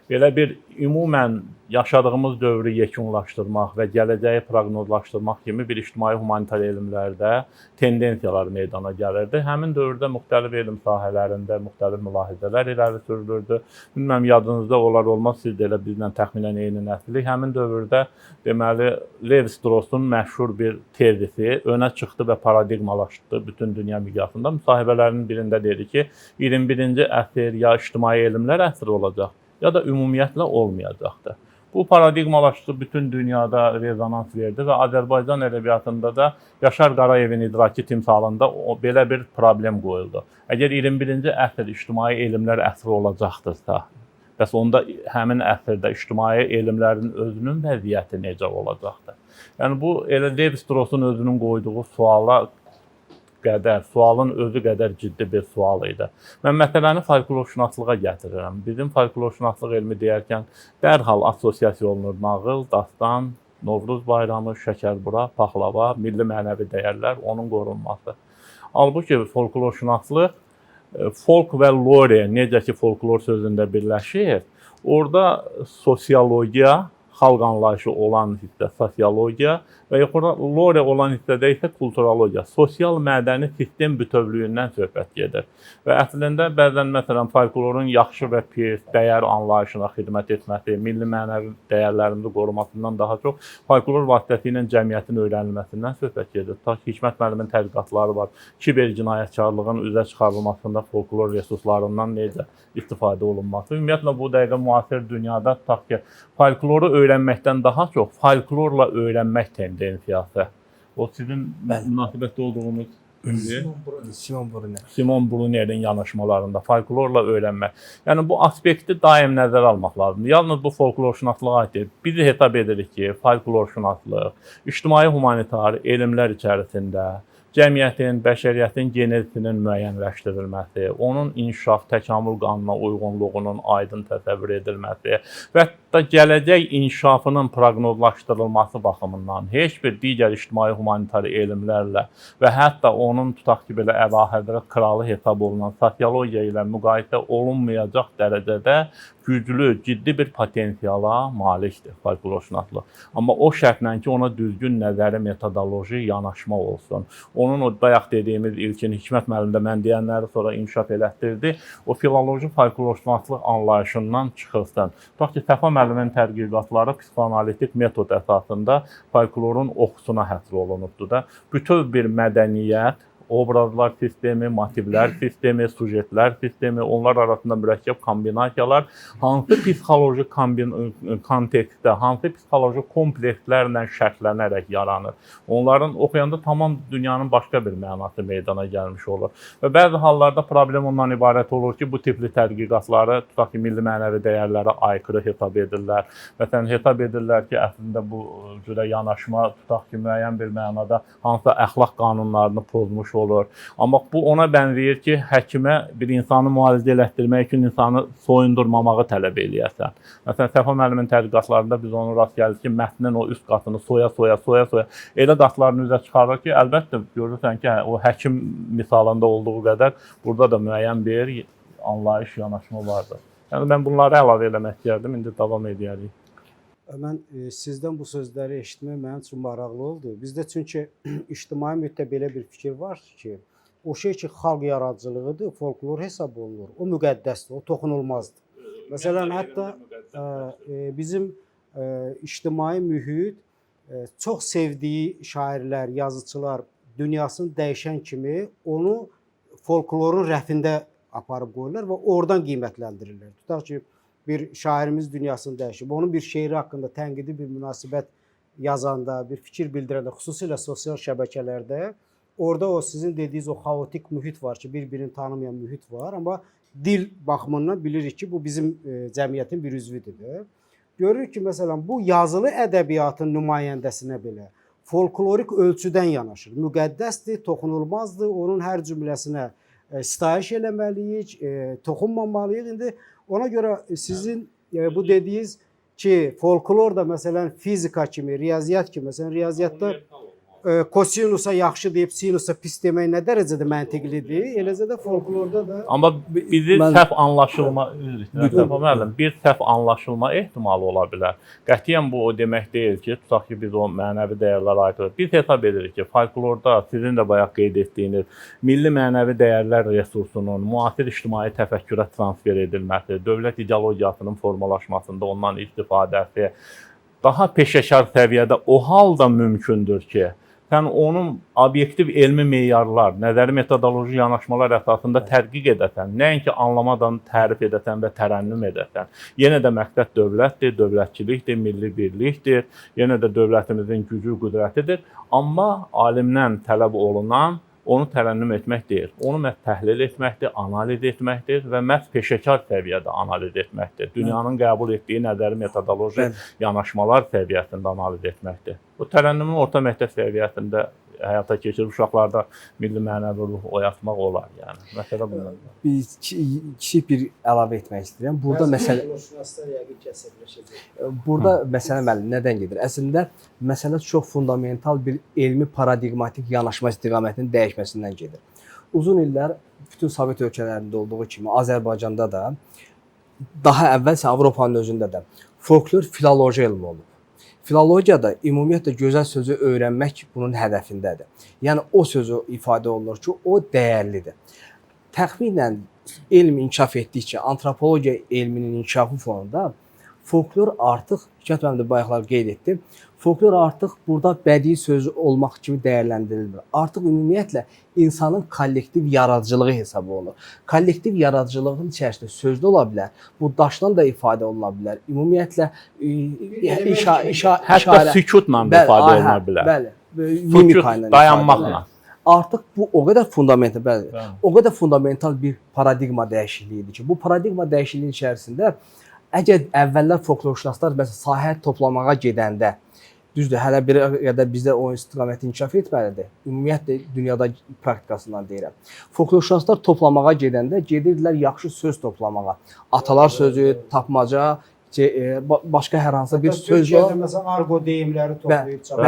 belə bir ümumən yaşadığımız dövrü yekunlaşdırmaq və gələcəyi proqnozlaşdırmaq kimi bir ictimai humanitar elmlərdə tendensiyalar meydana gəlirdi. Həmin dövrdə müxtəlif elm sahələrində müxtəlif mülahizələr irəli sürülürdü. Bilmirəm yadınızda olar olmaz, siz də elə bizlə təxminən eyni nəslik. Həmin dövrdə deməli Levi Strauss-un məşhur bir tezisi önə çıxdı və paradigmalaşdı bütün dünya miqyasında. Müsahibələrinin birində dedi ki, 21-ci əsr ya ictimai elmlər əsri olacaq, ya da ümumiyyətlə olmayacaqdır. Bu paradigmalaşdı, bütün dünyada rezonans verdi və Azərbaycan ədəbiyyatında da Yaşar Qarayevin idraki timsalında belə bir problem qoyuldu. Əgər 21-ci əsr ictimai elmlər əsri olacaqdırsa, bəs onda həmin əsrdə ictimai elmlərin özünün vəziyyəti necə olacaqdır? Yəni bu elə Levi Strauss-un özünün qoyduğu suala qədər, sualın özü qədər ciddi bir sual idi. Mən məsələni folklorşünaslığa gətirirəm. Bizim folklorşünaslıq elmi deyərkən dərhal assosiasiya olunur nağıl, dastan, Novruz bayramı, şəkərbura, paxlava, milli mənəvi dəyərlər, onun qorunması. Halbuki folklorşünaslıq folk və lore necə ki folklor sözündə birləşir, orada sosiologiya, xalq anlayışı olan hissə sosiologiya və yuxarı lore olan hissədə isə kulturologiya, sosial mədəni sistem bütövlüyündən söhbət gedir. Və əslində bəzən məsələn folklorun yaxşı və pis dəyər anlayışına xidmət etməsi, milli mənəvi dəyərlərimizi qorumasından daha çox folklor vasitəsilə cəmiyyətin öyrənilməsindən söhbət gedir. Ta ki Hikmət müəllimin tədqiqatları var. Kiber cinayətkarlığın üzə çıxarılmasında folklor resurslarından necə istifadə olunması. Ümumiyyətlə bu dəqiqə müasir dünyada tutaq ki, folkloru öyrənməkdən daha çox folklorla öyrənmək tendensiyası. O sizin münasibətdə olduğunuz kimdir? Simon Brunner. Simon Brunnerin yanaşmalarında folklorla öyrənmək. Yəni bu aspekti daim nəzərə almaq lazımdır. Yalnız bu folklorşünaslığa aid deyil. Biz hesab edirik ki, folklorşünaslıq ictimai humanitar elmlər içərisində cəmiyyətin, bəşəriyyətin genezisinin müəyyənləşdirilməsi, onun inkişaf, təkamül qanuna uyğunluğunun aydın təsəvvür edilməsi və hətta gələcək inkişafının proqnozlaşdırılması baxımından heç bir digər ictimai humanitar elmlərlə və hətta onun tutaq ki, belə əlahəzrət kralı hesab olunan sosiologiya ilə müqayisə olunmayacaq dərəcədə güclü, ciddi bir potensiala malikdir folklorşünaslıq. Amma o şərtlə ki, ona düzgün nəzəri metodoloji yanaşma olsun. Onun o bayaq dediyimiz ilkin Hikmət müəllim də mən deyənləri sonra inkişaf elətdirdi. O filoloji folklorşünaslıq anlayışından çıxılsın. Tutaq ki, Səfa müəllimin tədqiqatları psixoanalitik metod əsasında folklorun oxusuna həsr olunubdur da. Bütöv bir mədəniyyət, obrazlar sistemi, motivlər sistemi, sujetlər sistemi, onlar arasında mürəkkəb kombinasiyalar hansı psixoloji kontekstdə, hansı psixoloji komplekslərlə şərtlənərək yaranır. Onların oxuyanda tamam dünyanın başqa bir mənası meydana gəlmiş olur. Və bəzi hallarda problem ondan ibarət olur ki, bu tipli tədqiqatları tutaq ki, milli mənəvi dəyərlərə aykırı hesab edirlər. Məsələn, hesab edirlər ki, əslində bu cürə yanaşma tutaq ki, müəyyən bir mənada hansısa əxlaq qanunlarını pozmuş olur. Amma bu ona bənzəyir ki, həkimə bir insanı müalicə elətdirmək üçün insanı soyundurmamağı tələb eləyəsən. Məsələn, Səfa müəllimin tədqiqatlarında biz onu rast gəldik ki, mətnin o üst qatını soya-soya elə qatlarını üzə çıxarır ki, əlbəttə görürsən ki, o həkim misalında olduğu qədər burada da müəyyən bir anlayış, yanaşma vardır. Yəni mən bunları əlavə eləmək istəyərdim. İndi davam edərik. Mən sizdən bu sözləri eşitmək mənim üçün maraqlı oldu. Bizdə çünki ictimai mühitdə belə bir fikir var ki, o şey ki xalq yaradıcılığıdır, folklor hesab olunur. O müqəddəsdir, o toxunulmazdır. Məsələn, hətta bizim ictimai mühit çox sevdiyi şairlər, yazıçılar dünyasını dəyişən kimi onu folklorun rəfində aparıb qoyurlar və oradan qiymətləndirirlər. Tutaq ki, bir şairimiz dünyasını dəyişib, onun bir şeiri haqqında tənqidi bir münasibət yazanda, bir fikir bildirəndə, xüsusilə sosial şəbəkələrdə orada o sizin dediyiniz o xaotik mühit var ki, bir-birini tanımayan mühit var, amma dil baxımından bilirik ki, bu bizim cəmiyyətin bir üzvüdür də. Görürük ki, məsələn, bu yazılı ədəbiyyatın nümayəndəsinə belə folklorik ölçüdən yanaşır. Müqəddəsdir, toxunulmazdır. Onun hər cümləsinə sitayiş eləməliyik, toxunmamalıyıq. İndi ona görə sizin bu dediyiniz ki, folklor da məsələn fizika kimi, riyaziyyat kimi, məsələn riyaziyyatda kosinusa yaxşı deyib sinusa pis demək nə dərəcədə məntiqlidir? Eləcə də folklorda da Amma bizi səhv anlaşılma, üzr istəyirəm, Səfa müəllim, bir səhv anlaşılma ehtimalı ola bilər. Qətiyyən bu o demək deyil ki, tutaq ki, biz o mənəvi dəyərlərə aid olaq. Biz hesab edirik ki, folklorda sizin də bayaq qeyd etdiyiniz milli mənəvi dəyərlər resursunun müasir ictimai təfəkkürə transfer edilməsi, dövlət ideologiyasının formalaşmasında ondan istifadəsi daha peşəkar səviyyədə o halda mümkündür ki, sən onun obyektiv elmi meyarlar, nəzəri metodoloji yanaşmalar əsasında tədqiq edəsən, nəinki anlamadan tərif edəsən və tərənnüm edəsən. Yenə də məqsəd dövlətdir, dövlətçilikdir, milli birlikdir, yenə də dövlətimizin gücü, qüdrətidir. Amma alimdən tələb olunan onu tərənnüm etmək deyil. Onu məhz təhlil etməkdir, analiz etməkdir və məhz peşəkar səviyyədə analiz etməkdir. Dünyanın qəbul etdiyi nəzəri metodoloji yanaşmalar səviyyəsində analiz etməkdir. Bu tərənnümün orta məktəb səviyyəsində həyata keçirib uşaqlarda milli mənəvi ruh oyatmaq olar, yəni. Məsələ bundan. Bir kiçik bir əlavə etmək istəyirəm. Burada məsələ folklorşünaslar yəqin ki, əsəbləşəcək. Burada məsələ müəllim nədən gedir? Əslində məsələ çox fundamental bir elmi paradigmatik yanaşma istiqamətinin dəyişməsindən gedir. Uzun illər bütün Sovet ölkələrində olduğu kimi Azərbaycanda da, daha əvvəlsə Avropanın özündə də folklor filoloji elmi olub. Filologiyada ümumiyyətlə gözəl sözü öyrənmək bunun hədəfindədir. Yəni o sözü ifadə olunur ki, o dəyərlidir. Təxminən elm inkişaf etdikcə, antropologiya elminin inkişafı fonunda folklor artıq, Hikmət müəllim də bayaqlar qeyd etdi, folklor artıq burada bədii söz olmaq kimi dəyərləndirilmir. Artıq ümumiyyətlə insanın kollektiv yaradıcılığı hesab olunur. Kollektiv yaradıcılığın içərisində sözlü ola bilər, bu daşdan da ifadə oluna bilər. Ümumiyyətlə Hətta sükutla da ifadə oluna bilər. Bəli, mimika ilə dayanmaqla. Artıq bu o qədər fundamental, bəli, o qədər fundamental bir paradigma dəyişikliyidir ki, bu paradigma dəyişikliyinin içərisində əgər əvvəllər folklorşünaslar məsələn sahə toplamağa gedəndə, düzdür, hələ bir qədər bizdə o istiqamət inkişaf etməlidir. Ümumiyyətlə dünyada praktikasından deyirəm. Folklorşünaslar toplamağa gedəndə gedirdilər yaxşı söz toplamağa. Atalar sözü, tapmaca, başqa hər hansısa bir söz Türkiyədə məsələn argo deyimləri toplayıb çap.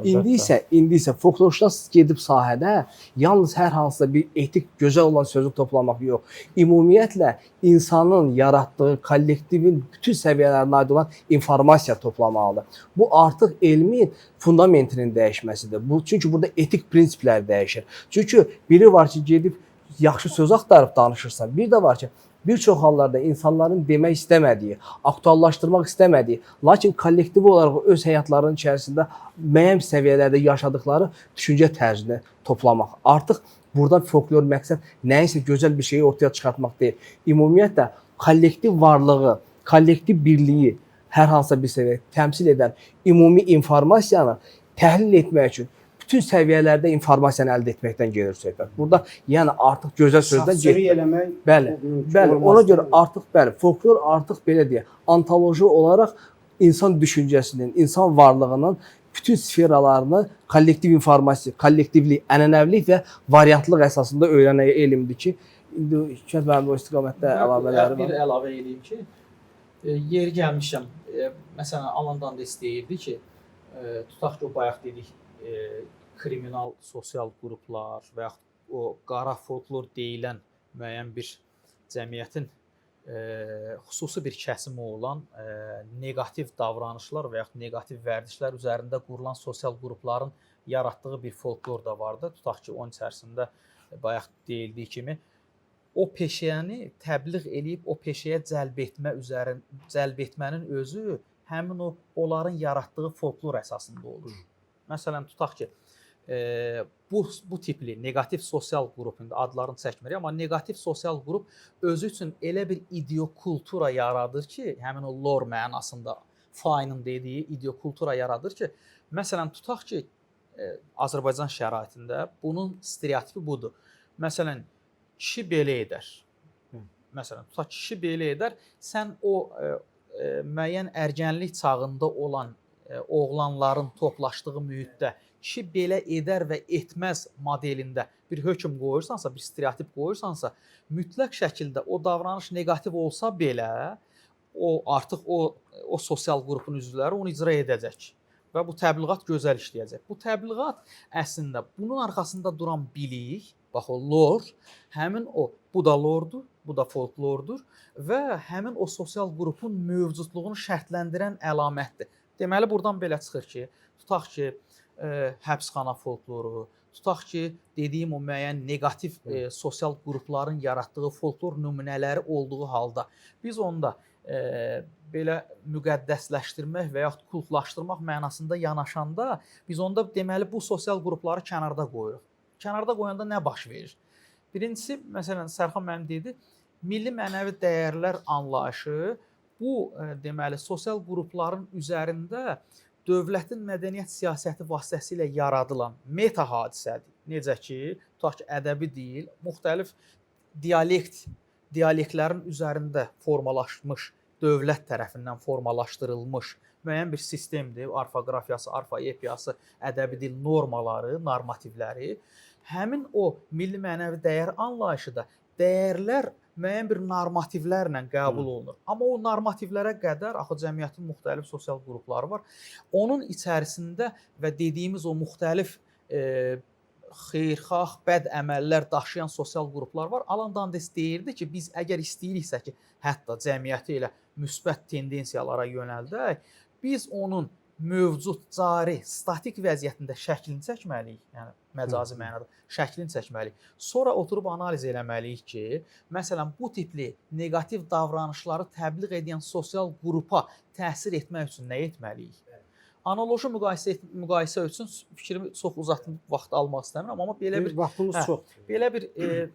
İndi isə folklorşünas gedib sahədə yalnız hər hansısa bir etik gözəl olan sözü toplamaq yox. Ümumiyyətlə insanın yaratdığı kollektivin bütün səviyyələrinə aid olan informasiya toplamalıdır. Bu artıq elmin fundamentinin dəyişməsidir. Bu çünki burada etik prinsiplər dəyişir. Çünki biri var ki, gedib yaxşı söz axtarıb danışırsan, bir də var ki, bir çox hallarda insanların demək istəmədiyi, aktuallaşdırmaq istəmədiyi, lakin kollektiv olaraq öz həyatlarının içərisində müəyyən səviyyələrdə yaşadıkları düşüncə tərzini toplamaq. Artıq burada folklor məqsəd nəyinsə gözəl bir şeyi ortaya çıxartmaq deyil. Ümumiyyətlə kollektiv varlığı, kollektiv birliyi hər hansısa bir səviyyədə təmsil edən ümumi informasiyanı təhlil etmək üçün bütün səviyyələrdə informasiyanı əldə etməkdən gedir söhbət. Burada yəni artıq gözəl sözdən getmir. Eləmək. Bəli. Bəli, ona görə artıq bəli, folklor artıq belə deyək, antoloji olaraq insan düşüncəsinin, insan varlığının bütün sferalarını kollektiv informasiya, kollektivlik, ənənəvilik və variantlıq əsasında öyrənən elmdir ki, indi Hikmət müəllim o istiqamətdə əlavələri var. Bir əlavə eləyim ki, yeri gəlmişəm, məsələn Alan Dandes deyirdi ki, tutaq ki, o bayaq dedik, kriminal sosial qruplar və yaxud o qara folklor deyilən müəyyən bir cəmiyyətin xüsusi bir kəsimi olan neqativ davranışlar və yaxud neqativ vərdişlər üzərində qurulan sosial qrupların yaratdığı bir folklor da vardı. Tutaq ki, onun içərisində bayaq deyildiyi kimi o peşəyəni təbliğ eləyib o peşəyə cəlb etmə üzərin cəlb etmənin özü həmin o onların yaratdığı folklor əsasında olur. Məsələn, tutaq ki, bu tipli neqativ sosial qrup, indi adlarını çəkmirik, amma neqativ sosial qrup özü üçün elə bir ideokultura yaradır ki, həmin o lor mənasında, Fainin dediyi ideokultura yaradır ki, məsələn tutaq ki, Azərbaycan şəraitində bunun stereotipi budur. Məsələn, kişi belə edər. Məsələn, tutaq kişi belə edər, sən o müəyyən ərgənlik çağında olan oğlanların toplaşdığı mühitdə kişi belə edər və etməz modelində bir hökm qoyursansa, bir stereotip qoyursansa, mütləq şəkildə o davranış neqativ olsa belə, o artıq o sosial qrupun üzvləri onu icra edəcək və bu təbliğat gözəl işləyəcək. Bu təbliğat əslində bunun arxasında duran bilik, bax o lor, həmin o bu da lordur, bu da folklordur və həmin o sosial qrupun mövcudluğunu şərtləndirən əlamətdir. Deməli burdan belə çıxır ki, tutaq ki, həbsxana folkloru, tutaq ki, dediyim o müəyyən neqativ sosial qrupların yaratdığı folklor nümunələri olduğu halda biz onda belə müqəddəsləşdirmək və yaxud kultlaşdırmaq mənasında yanaşanda biz onda deməli bu sosial qrupları kənarda qoyuruq. Kənarda qoyanda nə baş verir? Birincisi, məsələn, Sərxan müəllim dedi, milli mənəvi dəyərlər anlayışı bu deməli sosial qrupların üzərində dövlətin mədəniyyət siyasəti vasitəsilə yaradılan meta hadisədir. Necə ki, tutaq ki, ədəbi dil, müxtəlif dialektlərin üzərində formalaşmış, dövlət tərəfindən formalaşdırılmış müəyyən bir sistemdir. Orfoqrafiyası, orfoepiyası, ədəbi dil normaları, normativləri. Həmin o milli mənəvi dəyər anlayışı da dəyərlər müəyyən bir normativlərlə qəbul olunur. Amma o normativlərə qədər axı cəmiyyətin müxtəlif sosial qrupları var. Onun içərisində və dediyimiz o müxtəlif xeyirxah, bəd əməllər daşıyan sosial qruplar var. Alan Dandes deyirdi ki, biz əgər istəyiriksə ki, hətta cəmiyyəti elə müsbət tendensiyalara yönəldək, biz onun mövcud, cari, statik vəziyyətində şəklini çəkməliyik. Yəni məcazi mənada şəklini çəkməliyik. Sonra oturub analiz eləməliyik ki, məsələn, bu tipli neqativ davranışları təbliğ edən sosial qrupa təsir etmək üçün nə etməliyik? Analoji müqayisə üçün fikrimi çox uzatıb vaxt almaq istəmirəm, amma belə bir vaxtımız çoxdur. Belə bir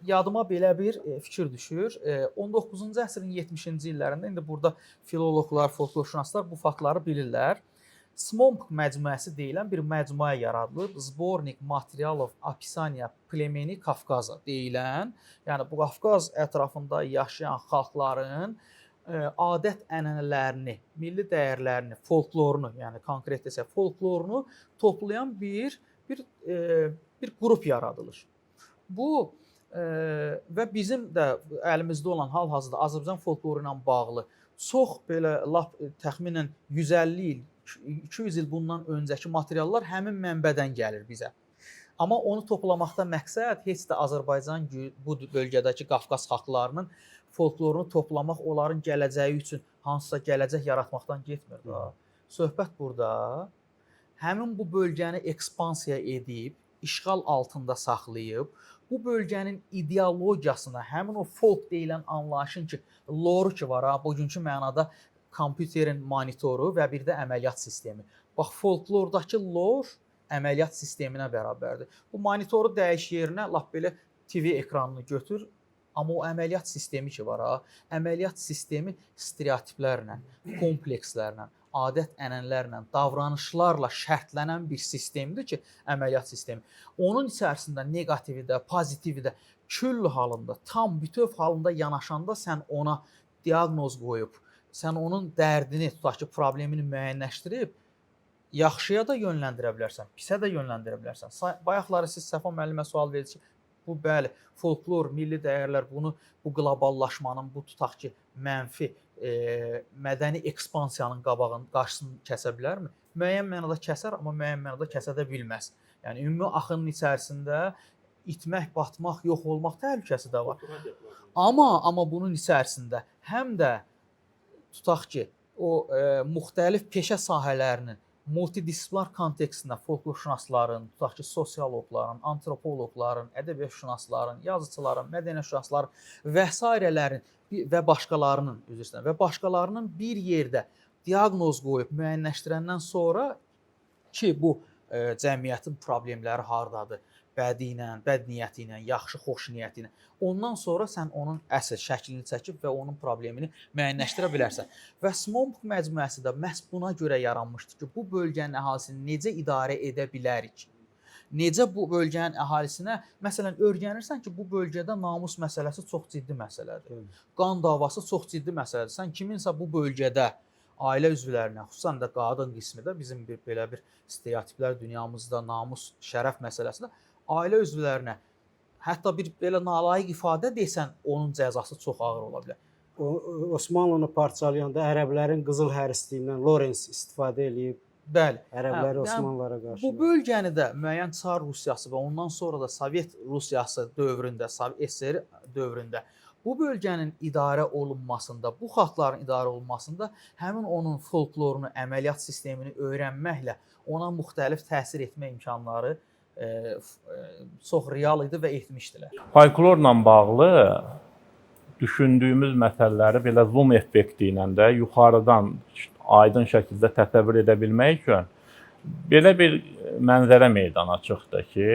yadıma belə bir fikir düşür. 19-cu əsrin 70-ci illərində indi burada filoloqlar, folklorşünaslar bu faktları bilirlər. SMOMK məcmuəsi deyilən bir məcmuə yaradılıb. Zbornik Materialov Opisaniya Plemeni Kafkaza deyilən, yəni bu Qafqaz ətrafında yaşayan xalqların adət-ənənələrini, milli dəyərlərini, folklorunu, yəni konkret desək, folklorunu toplayan bir qrup yaradılır. Bu və bizim də əlimizdə olan hal-hazırda Azərbaycan folkloru ilə bağlı çox belə lap təxminən 150 il, 200 il bundan öncəki materiallar həmin mənbədən gəlir bizə. Amma onu toplamaqda məqsəd heç də Azərbaycan bu bölgədəki Qafqaz xalqlarının folklorunu toplamaq, onların gələcəyi üçün hansısa gələcək yaratmaqdan getmir da. Söhbət burada həmin bu bölgəni ekspansiya edib, işğal altında saxlayıb, bu bölgənin ideologiyasına, həmin o folk deyilən anlayışın ki, loru ki var ha, bugünkü mənada kompüterin monitoru və bir də əməliyyat sistemi. Bax, folklordakı lor əməliyyat sisteminə bərabərdir. Bu monitoru dəyiş yerinə lap belə TV ekranını götür, amma o əməliyyat sistemi ki var ha, əməliyyat sistemi stereotiplərlə, komplekslərlə, adət-ənənələrlə, davranışlarla şərtlənən bir sistemdir ki, əməliyyat sistemi. Onun içərisində neqativi də, pozitivi də küll halında, tam bütöv halında yanaşanda sən ona diaqnoz qoyub, sən onun dərdini, tutaq ki, problemini müəyyənləşdirib, yaxşıya da yönləndirə bilərsən, pisə də yönləndirə bilərsən. Bayaqları siz Səfa müəllimə sual verdiniz ki, bu bəli, folklor, milli dəyərlər bunu bu qloballaşmanın, bu tutaq ki, mənfi mədəni ekspansiyanın qabağını, qarşısını kəsə bilərmi? Müəyyən mənada kəsər, amma müəyyən mənada kəsə də bilməz. Yəni ümumi axının içərisində itmək, batmaq, yox olmaq təhlükəsi də var. Amma bunun içərisində həm də tutaq ki, o müxtəlif peşə sahələrinin multidisiplinar kontekstində folklorşünasların, tutaq ki, sosioloqların, antropoloqların, ədəbiyyatşünasların, yazıçıların, mədəniyyətşünasların və sairələrin və başqalarının, üzr istəyirəm, və başqalarının bir yerdə diaqnoz qoyub müəyyənləşdirəndən sonra ki, bu cəmiyyətin problemləri hardadır, Bədi ilə, bəd niyyəti ilə, yaxşı, xoş niyyəti ilə. Ondan sonra sən onun əsl şəklini çəkib və onun problemini müəyyənləşdirə bilərsən. Və Smomk məcmuəsi də məhz buna görə yaranmışdı ki, bu bölgənin əhalisini necə idarə edə bilərik? Necə bu bölgənin əhalisinə, məsələn, öyrənirsən ki, bu bölgədə namus məsələsi çox ciddi məsələdir. Qan davası çox ciddi məsələdir. Sən kiminsə bu bölgədə ailə üzvlərinə, xüsusən də qadın qismi də bizim bir belə bir stereotiplər dünyamızda namus, şərəf məsələsində ailə üzvlərinə hətta bir belə nalayiq ifadə desən, onun cəzası çox ağır ola bilər. Osmanlını parçalayanda ərəblərin qızıl hərisliyindən Lawrence istifadə eləyib Bəli. ərəbləri Hə, Osmanlılara qarşı. Bu bölgəni də müəyyən Çar Rusiyası və ondan sonra da Sovet Rusiyası dövründə, SSR dövründə bu bölgənin idarə olunmasında, bu xalqların idarə olunmasında həmin onun folklorunu, əməliyyat sistemini öyrənməklə ona müxtəlif təsir etmə imkanları çox real idi və etmişdilər. Folklorla bağlı düşündüyümüz məsələləri belə zoom effekti ilə də yuxarıdan aydın şəkildə təsəvvür edə bilmək üçün belə bir mənzərə meydana çıxdı ki,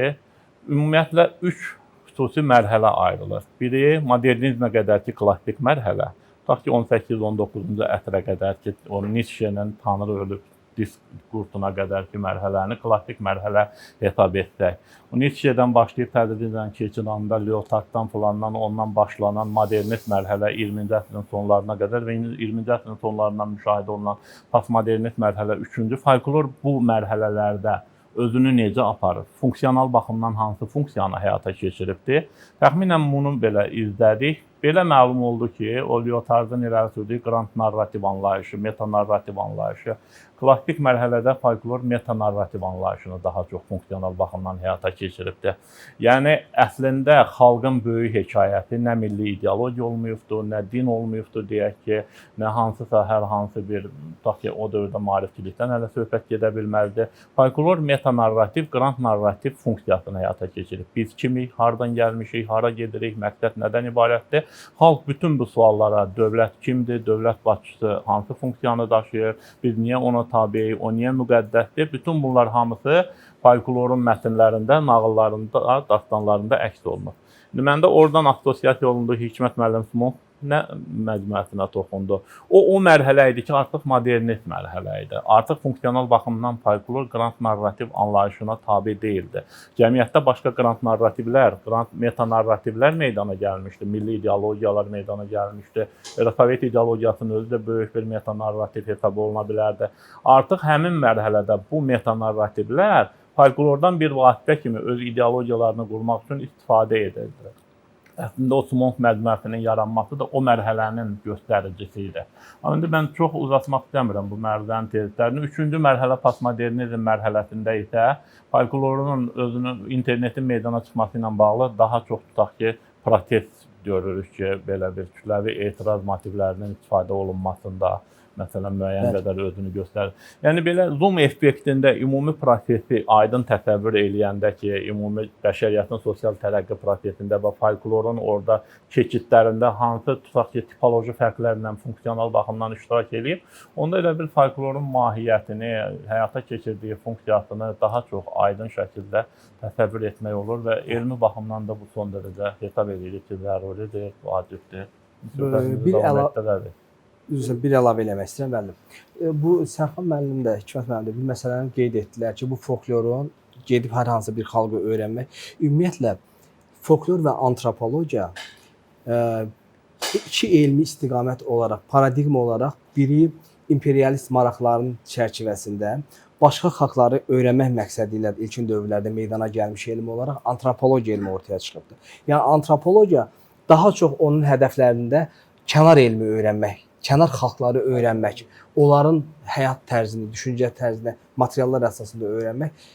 ümumiyyətlə 3 xüsusi mərhələ ayrılır. Biri modernizmə qədərki klassik mərhələ, tutaq ki 18-19-cu əsrə qədər ki, o Nietzsche-nin Tanrı ölüb diskurtuna qədərki mərhələni klassik mərhələ hesab etsək. O Nietzsche-dən başlayıb tədricən keçid anda Lyotarddan filandan ondan başlanan modernist mərhələ 20-ci əsrin sonlarına qədər və 20-ci əsrin sonlarından müşahidə olunan postmodernist mərhələ 3-cü folklor bu mərhələlərdə özünü necə aparır? Funksional baxımdan hansı funksiyanı həyata keçiribdir? Təxminən bunu belə izlədik. Belə məlum oldu ki, o Lyotardın irəli sürdüyü grand narrativ anlayışı, metanarrativ anlayışı, klassik mərhələdə folklor metanarrativ anlayışını daha çox funksional baxımdan həyata keçiribdir. Yəni əslində xalqın böyük hekayəti nə milli ideologiya olmayıbdır, nə din olmayıbdır deyək ki, nə hansısa hər hansı bir tutaq ki, o dövrdə maarifçilikdən hələ söhbət gedə bilməzdi. Folklor metanarrativ, grand narrativ funksiyasını həyata keçirib. Biz kimik, hardan gəlmişik, hara gedirik, məqsəd nədən ibarətdir? Xalq bütün bu suallara dövlət kimdir, dövlət başçısı hansı funksiyanı daşıyır, biz niyə ona tabeyik, o niyə müqəddəsdir? Bütün bunlar hamısı folklorun mətnlərində, nağıllarında, dastanlarında əks olunur. İndi məndə oradan assosiasiya olundu Hikmət müəllim Smok nə məcmuəsinə toxundu. O mərhələ idi ki, artıq modernist mərhələ idi. Artıq funksional baxımdan folklor grand narrativ anlayışına tabe deyildi. Cəmiyyətdə başqa grand narrativlər, grand metanarrativlər meydana gəlmişdi. Milli ideologiyalar meydana gəlmişdi. Elə Sovet ideologiyasının özü də böyük bir metanarrativ hesab oluna bilərdi. Artıq həmin mərhələdə bu metanarrativlər folklordan bir vasitə kimi öz ideologiyalarını qurmaq üçün istifadə edirdilər. Əslində o Smok məcmuəsinin yaranması da o mərhələnin göstəricisi idi. Amma indi mən çox uzatmaq istəmirəm bu mərhələnin tezliklərini. Üçüncü mərhələ postmodernizm mərhələsində isə folklorun özünün internetin meydana çıxması ilə bağlı daha çox tutaq ki, protest görürük ki, belə bir kütləvi etiraz motivlərinin istifadə olunmasında məsələn müəyyən qədər özünü göstərir. Yəni belə zoom effektində ümumi prosesi aydın təsəvvür eləyəndə ki, ümumi bəşəriyyətin sosial tərəqqi prosesində və folklorun orada keçidlərində hansı tutaq ki, tipoloji fərqlərlə funksional baxımdan iştirak eləyib, onda elə bil folklorun mahiyyətini, həyata keçirdiyi funksiyasını daha çox aydın şəkildə təsəvvür etmək olur və elmi baxımdan da bu son dərəcə hesab edirik ki, zəruridir, vacibdir. Söhbətimizi bir davam etdirərik. Üzr, bir əlavə eləmək istəyirəm, müəllim. Bu Sərxan müəllim də, Hikmət müəllim də bir məsələni qeyd etdilər ki, bu folklorun gedib hər hansı bir xalqı öyrənmək, ümumiyyətlə folklor və antropologiya iki elmi istiqamət olaraq, paradigma olaraq biri imperialist maraqların çərçivəsində başqa xalqları öyrənmək məqsədi ilə ilkin dövrlərdə meydana gəlmiş elm olaraq antropologiya elmi ortaya çıxıbdır. Yəni antropologiya daha çox onun hədəflərində kənar elmi öyrənmək, kənar xalqları öyrənmək, onların həyat tərzini, düşüncə tərzini materiallar əsasında öyrənmək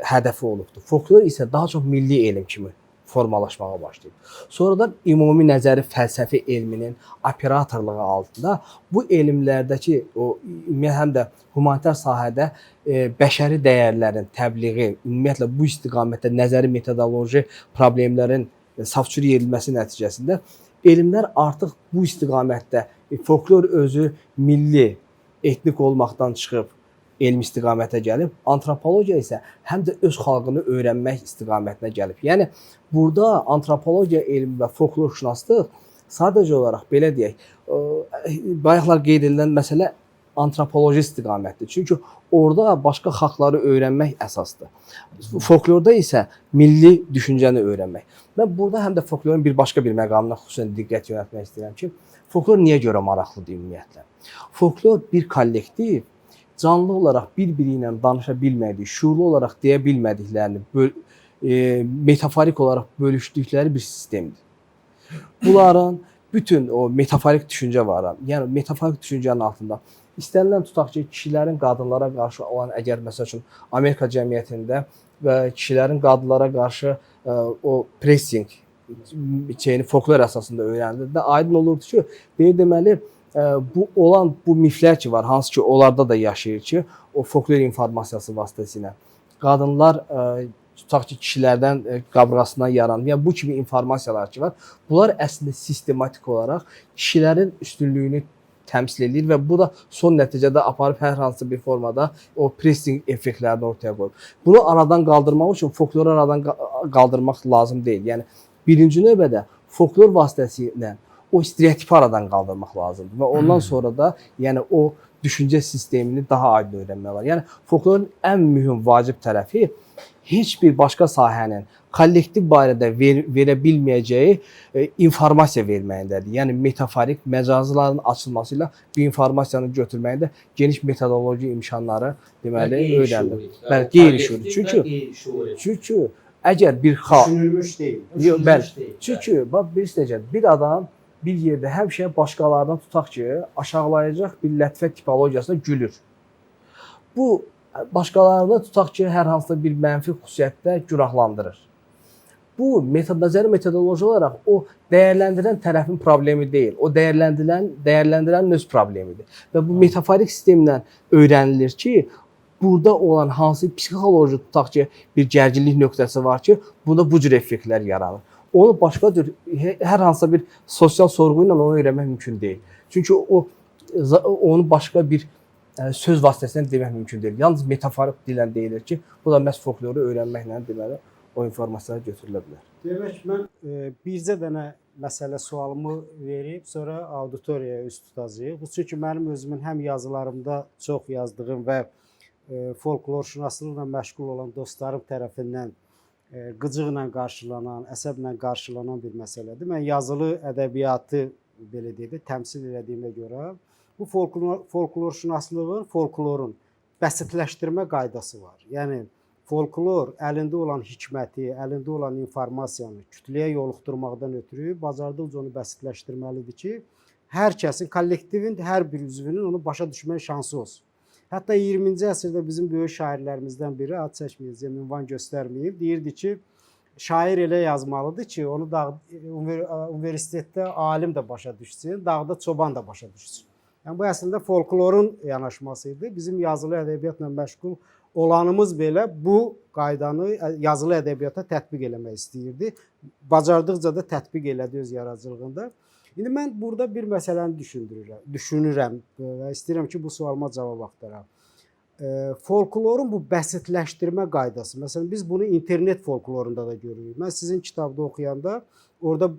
hədəfi olubdur. Folklor isə daha çox milli elm kimi formalaşmağa başlayıb. Sonradan ümumi nəzəri fəlsəfi elminin operatorluğu altında bu elmlərdəki o ümumiyyətlə həm də humanitar sahədə bəşəri dəyərlərin təbliği, ümumiyyətlə bu istiqamətdə nəzəri metodoloji problemlərin safçur yerilməsi nəticəsində elmlər artıq bu istiqamətdə folklor özü milli, etnik olmaqdan çıxıb, elm istiqamətə gəlib, antropologiya isə həm də öz xalqını öyrənmək istiqamətinə gəlib. Yəni burada antropologiya elmi və folklorşünaslıq sadəcə olaraq belə deyək, bayaqlar qeyd edilən məsələ antropoloji istiqamətdir. Çünki orada başqa xalqları öyrənmək əsasdır. Folklorda isə milli düşüncəni öyrənmək. Mən burada həm də folklorun bir başqa bir məqamına xüsusən diqqət yönəltmək istəyirəm ki, folklor niyə görə maraqlıdır ümumiyyətlə? Folklor bir kollektiv canlı olaraq bir-biri ilə danışa bilmədiyi, şüurlu olaraq deyə bilmədiklərini metaforik olaraq bölüşdükləri bir sistemdir. Bunların bütün o metaforik düşüncə var. Yəni metaforik düşüncənin altında istənilən tutaq ki, kişilərin qadınlara qarşı olan əgər məsəl üçün Amerika cəmiyyətində və kişilərin qadınlara qarşı o pressing şeyini folklor əsasında öyrənildi aydın olurdu ki, deyir deməli bu olan bu miflər ki var, hansı ki onlarda da yaşayır ki, o folklor informasiyası vasitəsilə qadınlar tutaq ki, kişilərdən qabırğasından yaranır. Yəni bu kimi informasiyalar ki var, bunlar əslində sistematik olaraq kişilərin üstünlüyünü təmsil edir və bu da son nəticədə aparıb hər hansı bir formada o pressing effektlərini ortaya qoyub. Bunu aradan qaldırmaq üçün folkloru aradan qaldırmaq lazım deyil. Yəni birinci növbədə folklor vasitəsilə o stereotipi aradan qaldırmaq lazımdır və ondan sonra da yəni o düşüncə sistemini daha aydın öyrənmək olar. Yəni folklorun ən mühüm vacib tərəfi heç bir başqa sahənin kollektiv barədə verə bilməyəcəyi informasiya verməyindədir. Yəni metaforik məcazların açılması ilə bir informasiyanı götürməyində geniş metodoloji imkanları deməli öyrənilir. Bəli, qeyri-şuuri. Çünki əgər bir xalq düşünülmüş deyil. Yox, bəli. Çünki bax bilirsiniz necə, bir adam bir yerdə həmişə başqalarından tutaq ki, aşağılayacaq bir lətifə tipologiyasına gülür. Bu başqalarını tutaq ki, hər hansısa bir mənfi xüsusiyyətdə günahlandırır. Bu nəzəri metodoloji olaraq o dəyərləndirən tərəfin problemi deyil. O dəyərləndirənin öz problemidir. Və bu metaforik sistemlə öyrənilir ki, burada olan hansı psixoloji tutaq ki, bir gərginlik nöqtəsi var ki, bunda bu cür effektlər yaranır. Onu başqa cür hər hansısa bir sosial sorğu ilə onu öyrənmək mümkün deyil. Çünki o onu başqa bir söz vasitəsilə demək mümkün deyil. Yalnız metaforik dillə deyilir ki, bu da məhz folkloru öyrənməklə deməli o informasiyalar götürülə bilər. Demək mən bircə dənə məsələ sualımı verib sonra auditoriyaya üz tutacağıq. Bu çünki mənim özümün həm yazılarımda çox yazdığım və folklorşünaslıqla məşğul olan dostlarım tərəfindən qıcıqla qarşılanan, əsəblə qarşılanan bir məsələdir. Mən yazılı ədəbiyyatı belə deyək də təmsil elədiyimə görə bu folklorşünaslığın, folklorun bəsitləşdirmə qaydası var. Yəni folklor əlində olan hikməti, əlində olan informasiyanı kütləyə yoluxdurmaqdan ötürü bacardıqca onu bəsitləşdirməlidir ki, hər kəsin, kollektivin hər bir üzvünün onu başa düşmək şansı olsun. Hətta 20-ci əsrdə bizim böyük şairlərimizdən biri, ad çəkməyəcəyəm, ünvan göstərməyim, deyirdi ki, şair elə yazmalıdır ki, onu dağ, universitetdə alim də başa düşsün, dağda çoban da başa düşsün. Yəni bu əslində folklorun yanaşması idi. Bizim yazılı ədəbiyyatla məşğul olanımız belə bu qaydanı yazılı ədəbiyyata tətbiq eləmək istəyirdi. Bacardıqca da tətbiq elədi öz yaradıcılığında. İndi mən burada bir məsələni düşünürəm və istəyirəm ki, bu sualıma cavab axtaram. Folklorun bu bəsitləşdirmə qaydası, məsələn biz bunu internet folklorunda da görürük. Mən sizin kitabda oxuyanda orada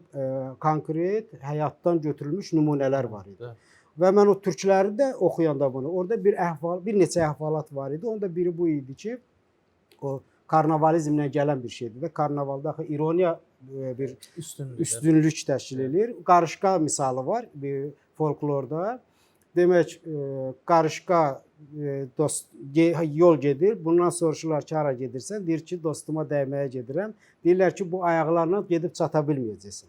konkret həyatdan götürülmüş nümunələr var idi. Və mən o türkləri də oxuyanda bunu, orada bir neçə əhvalat var idi. Onda biri bu idi ki, o karnavalizmlə gələn bir şeydir də. Karnavalda axı ironiya bir üstünlük təşkil eləyir. Qarışqa misalı var bir folklorda. Demək, qarışqa yol gedir. Bundan soruşurlar ki, hara gedirsən? Deyir ki, dostuma dəyməyə gedirəm. Deyirlər ki, bu ayaqlarla gedib çata bilməyəcəksən.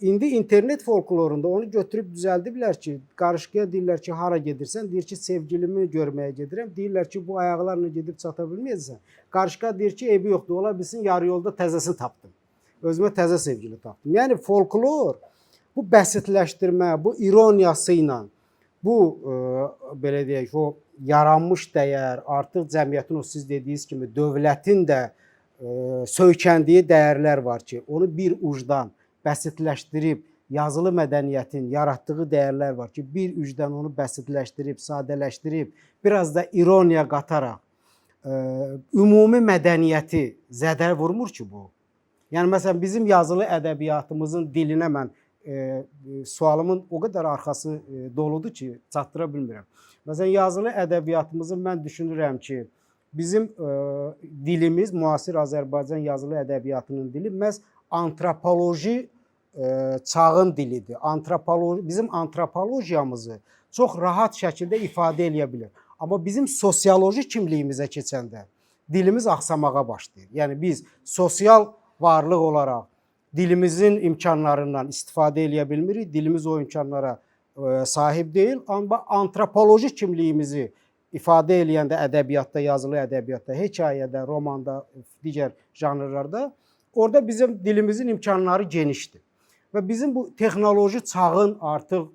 İndi internet folklorunda onu götürüb düzəldiblər ki, qarışqaya deyirlər ki, hara gedirsən? Deyir ki, sevgilimi görməyə gedirəm. Deyirlər ki, bu ayaqlarla gedib çata bilməyəcəksən. Qarışqa deyir ki, eybi yoxdur, ola bilsin yarı yolda təzəsini tapdım. Özümə təzə sevgili tapdım. Yəni folklor bu bəsitləşdirmə, bu ironiyası ilə, bu belə deyək, o yaranmış dəyər, artıq cəmiyyətin o siz dediyiniz kimi dövlətin də söykəndiyi dəyərlər var ki, onu bir ucdan bəsitləşdirib yazılı mədəniyyətin yaratdığı dəyərlər var ki, bir ücdən onu bəsitləşdirib, sadələşdirib, biraz da ironiya qataraq ümumi mədəniyyəti zədə vurmur ki bu. Yəni məsələn bizim yazılı ədəbiyyatımızın dilinə mən sualımın o qədər arxası doludur ki, çatdıra bilmirəm. Məsələn yazılı ədəbiyyatımızın mən düşünürəm ki, bizim dilimiz müasir Azərbaycan yazılı ədəbiyyatının dili məhz antropoloji çağın dilidir. Antropoloji bizim antropologiyamızı çox rahat şəkildə ifadə eləyə bilir. Amma bizim sosioloji kimliyimizə keçəndə dilimiz axsamağa başlayır. Yəni biz sosial varlıq olaraq dilimizin imkanlarından istifadə eləyə bilmirik. Dilimiz o imkanlara sahib deyil, amma antropoloji kimliyimizi ifadə eləyəndə ədəbiyyatda, yazılı ədəbiyyatda, hekayədə, romanda, digər janrlarda orada bizim dilimizin imkanları genişdir. Və bizim bu texnoloji çağın artıq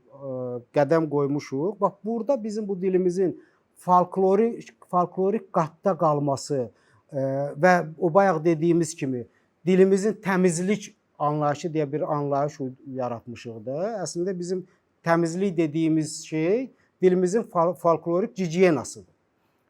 qədəm qoymuşuq. Bax burada bizim bu dilimizin folklorik qatda qalması və o bayaq dediyimiz kimi dilimizin təmizlik anlayışı deyə bir anlayış yaratmışıq da. Əslində bizim təmizlik dediyimiz şey dilimizin folklorik gigiyenasıdır.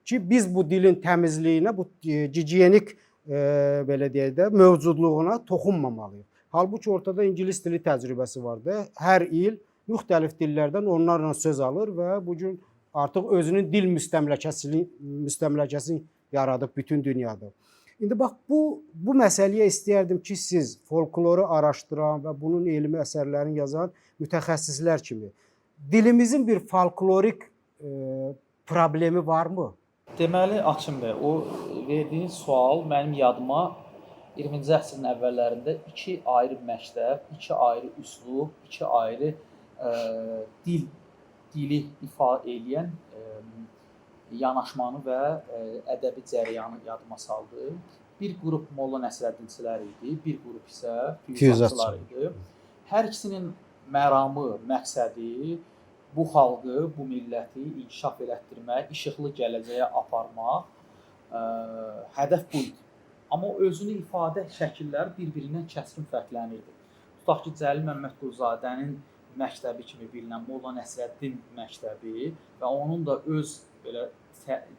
Ki biz bu dilin təmizliyinə, bu gigiyenik belə deyək də mövcudluğuna toxunmamalıyıq. Halbuki ortada ingilis dili təcrübəsi var da. Hər il müxtəlif dillərdən onlarla söz alır və bu gün artıq özünün dil müstəmləkəsini yaradıb bütün dünyada. İndi bax bu məsələyə istəyərdim ki, siz folkloru araşdıran və bunun elmi əsərlərini yazan mütəxəssislər kimi dilimizin bir folklorik problemi varmı? Deməli Akın bəy, o verdiyin sual mənim yadıma 20-ci əsrin əvvəllərində iki ayrı məktəb, iki ayrı üslub, iki ayrı dili ifa eləyən yanaşmanı və ədəbi cərəyanı yadıma saldı. Bir qrup Molla Nəsrəddinçilər idi, bir qrup isə Füyuzatçılar idi. Hər ikisinin məramı, məqsədi bu xalqı, bu milləti inkişaf elətdirmək, işıqlı gələcəyə aparmaq, hədəf bu idi. Amma özünü ifadə şəkilləri bir-birindən kəskin fərqlənirdi. Tutaq ki, Cəlil Məmmədquluzadənin məktəbi kimi bilinən Molla Nəsrəddin məktəbi və onun da öz belə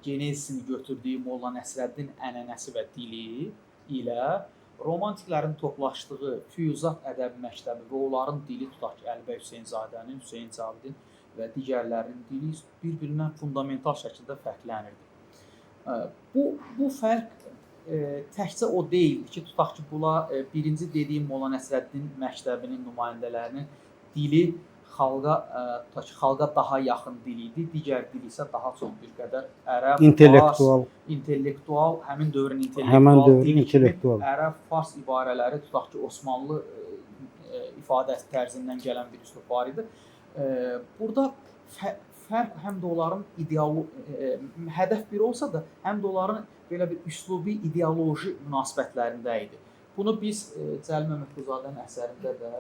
genezisini götürdüyü Molla Nəsrəddin ənənəsi və dili ilə romantiklərin toplaşdığı Füyuzat ədəbi məktəbi və onların dili, tutaq ki, Əlibəy Hüseynzadənin, Hüseyn Cavidin və digərlərinin dili bir-birindən fundamental şəkildə fərqlənirdi. Bu fərq təkcə o deyildi ki, tutaq ki, bula birinci dediyim Molla Nəsrəddin məktəbinin nümayəndələrinin dili xalqa, tutaq ki, xalqa daha yaxın dil idi, digər dil isə daha çox bir qədər ərəb, İntellektual, fars, intellektual, həmin dövrün intellektual həmin dövrün dili kimi intellektual. ərəb, fars ibarələri, tutaq ki, Osmanlı ifadə tərzindən gələn bir üslub var idi. Burada fərq həm də onların hədəf bir olsa da, həm də onların belə bir üslubi ideoloji münasibətlərində idi. Bunu biz Cəlil Məmmədquluzadənin əsərində də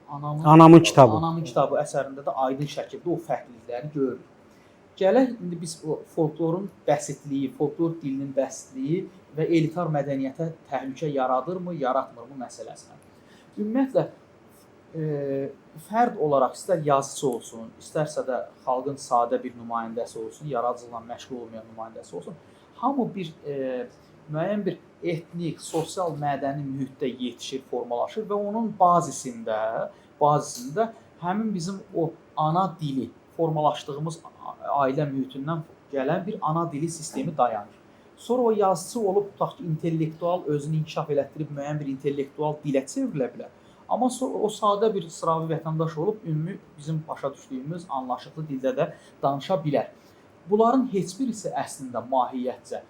Anamın kitabı. Anamın kitabı əsərində də aydın şəkildə o fərqlilikləri görürük. Gələk indi biz o folklorun bəsitliyi, folklor dilinin bəsitliyi və elitar mədəniyyətə təhlükə yaradırmı, yaratmırmı məsələsinə. Ümumiyyətlə fərd olaraq istər yazıçı olsun, istərsə də xalqın sadə bir nümayəndəsi olsun, yaradıcılıqla məşğul olmayan nümayəndəsi olsun, hamı bir müəyyən bir etnik, sosial, mədəni mühitdə yetişir, formalaşır və onun bazisində həmin bizim o ana dili formalaşdığımız ailə mühitindən gələn bir ana dili sistemi dayanır. Sonra o yazıçı olub, tutaq ki, intellektual özünü inkişaf elətdirib müəyyən bir intellektual dilə çevrilə bilər. Amma o sadə bir sıravi vətəndaş olub ümumi bizim başa düşdüyümüz anlaşıqlı dildə də danışa bilər. Bunların heç birisi əslində mahiyyətcə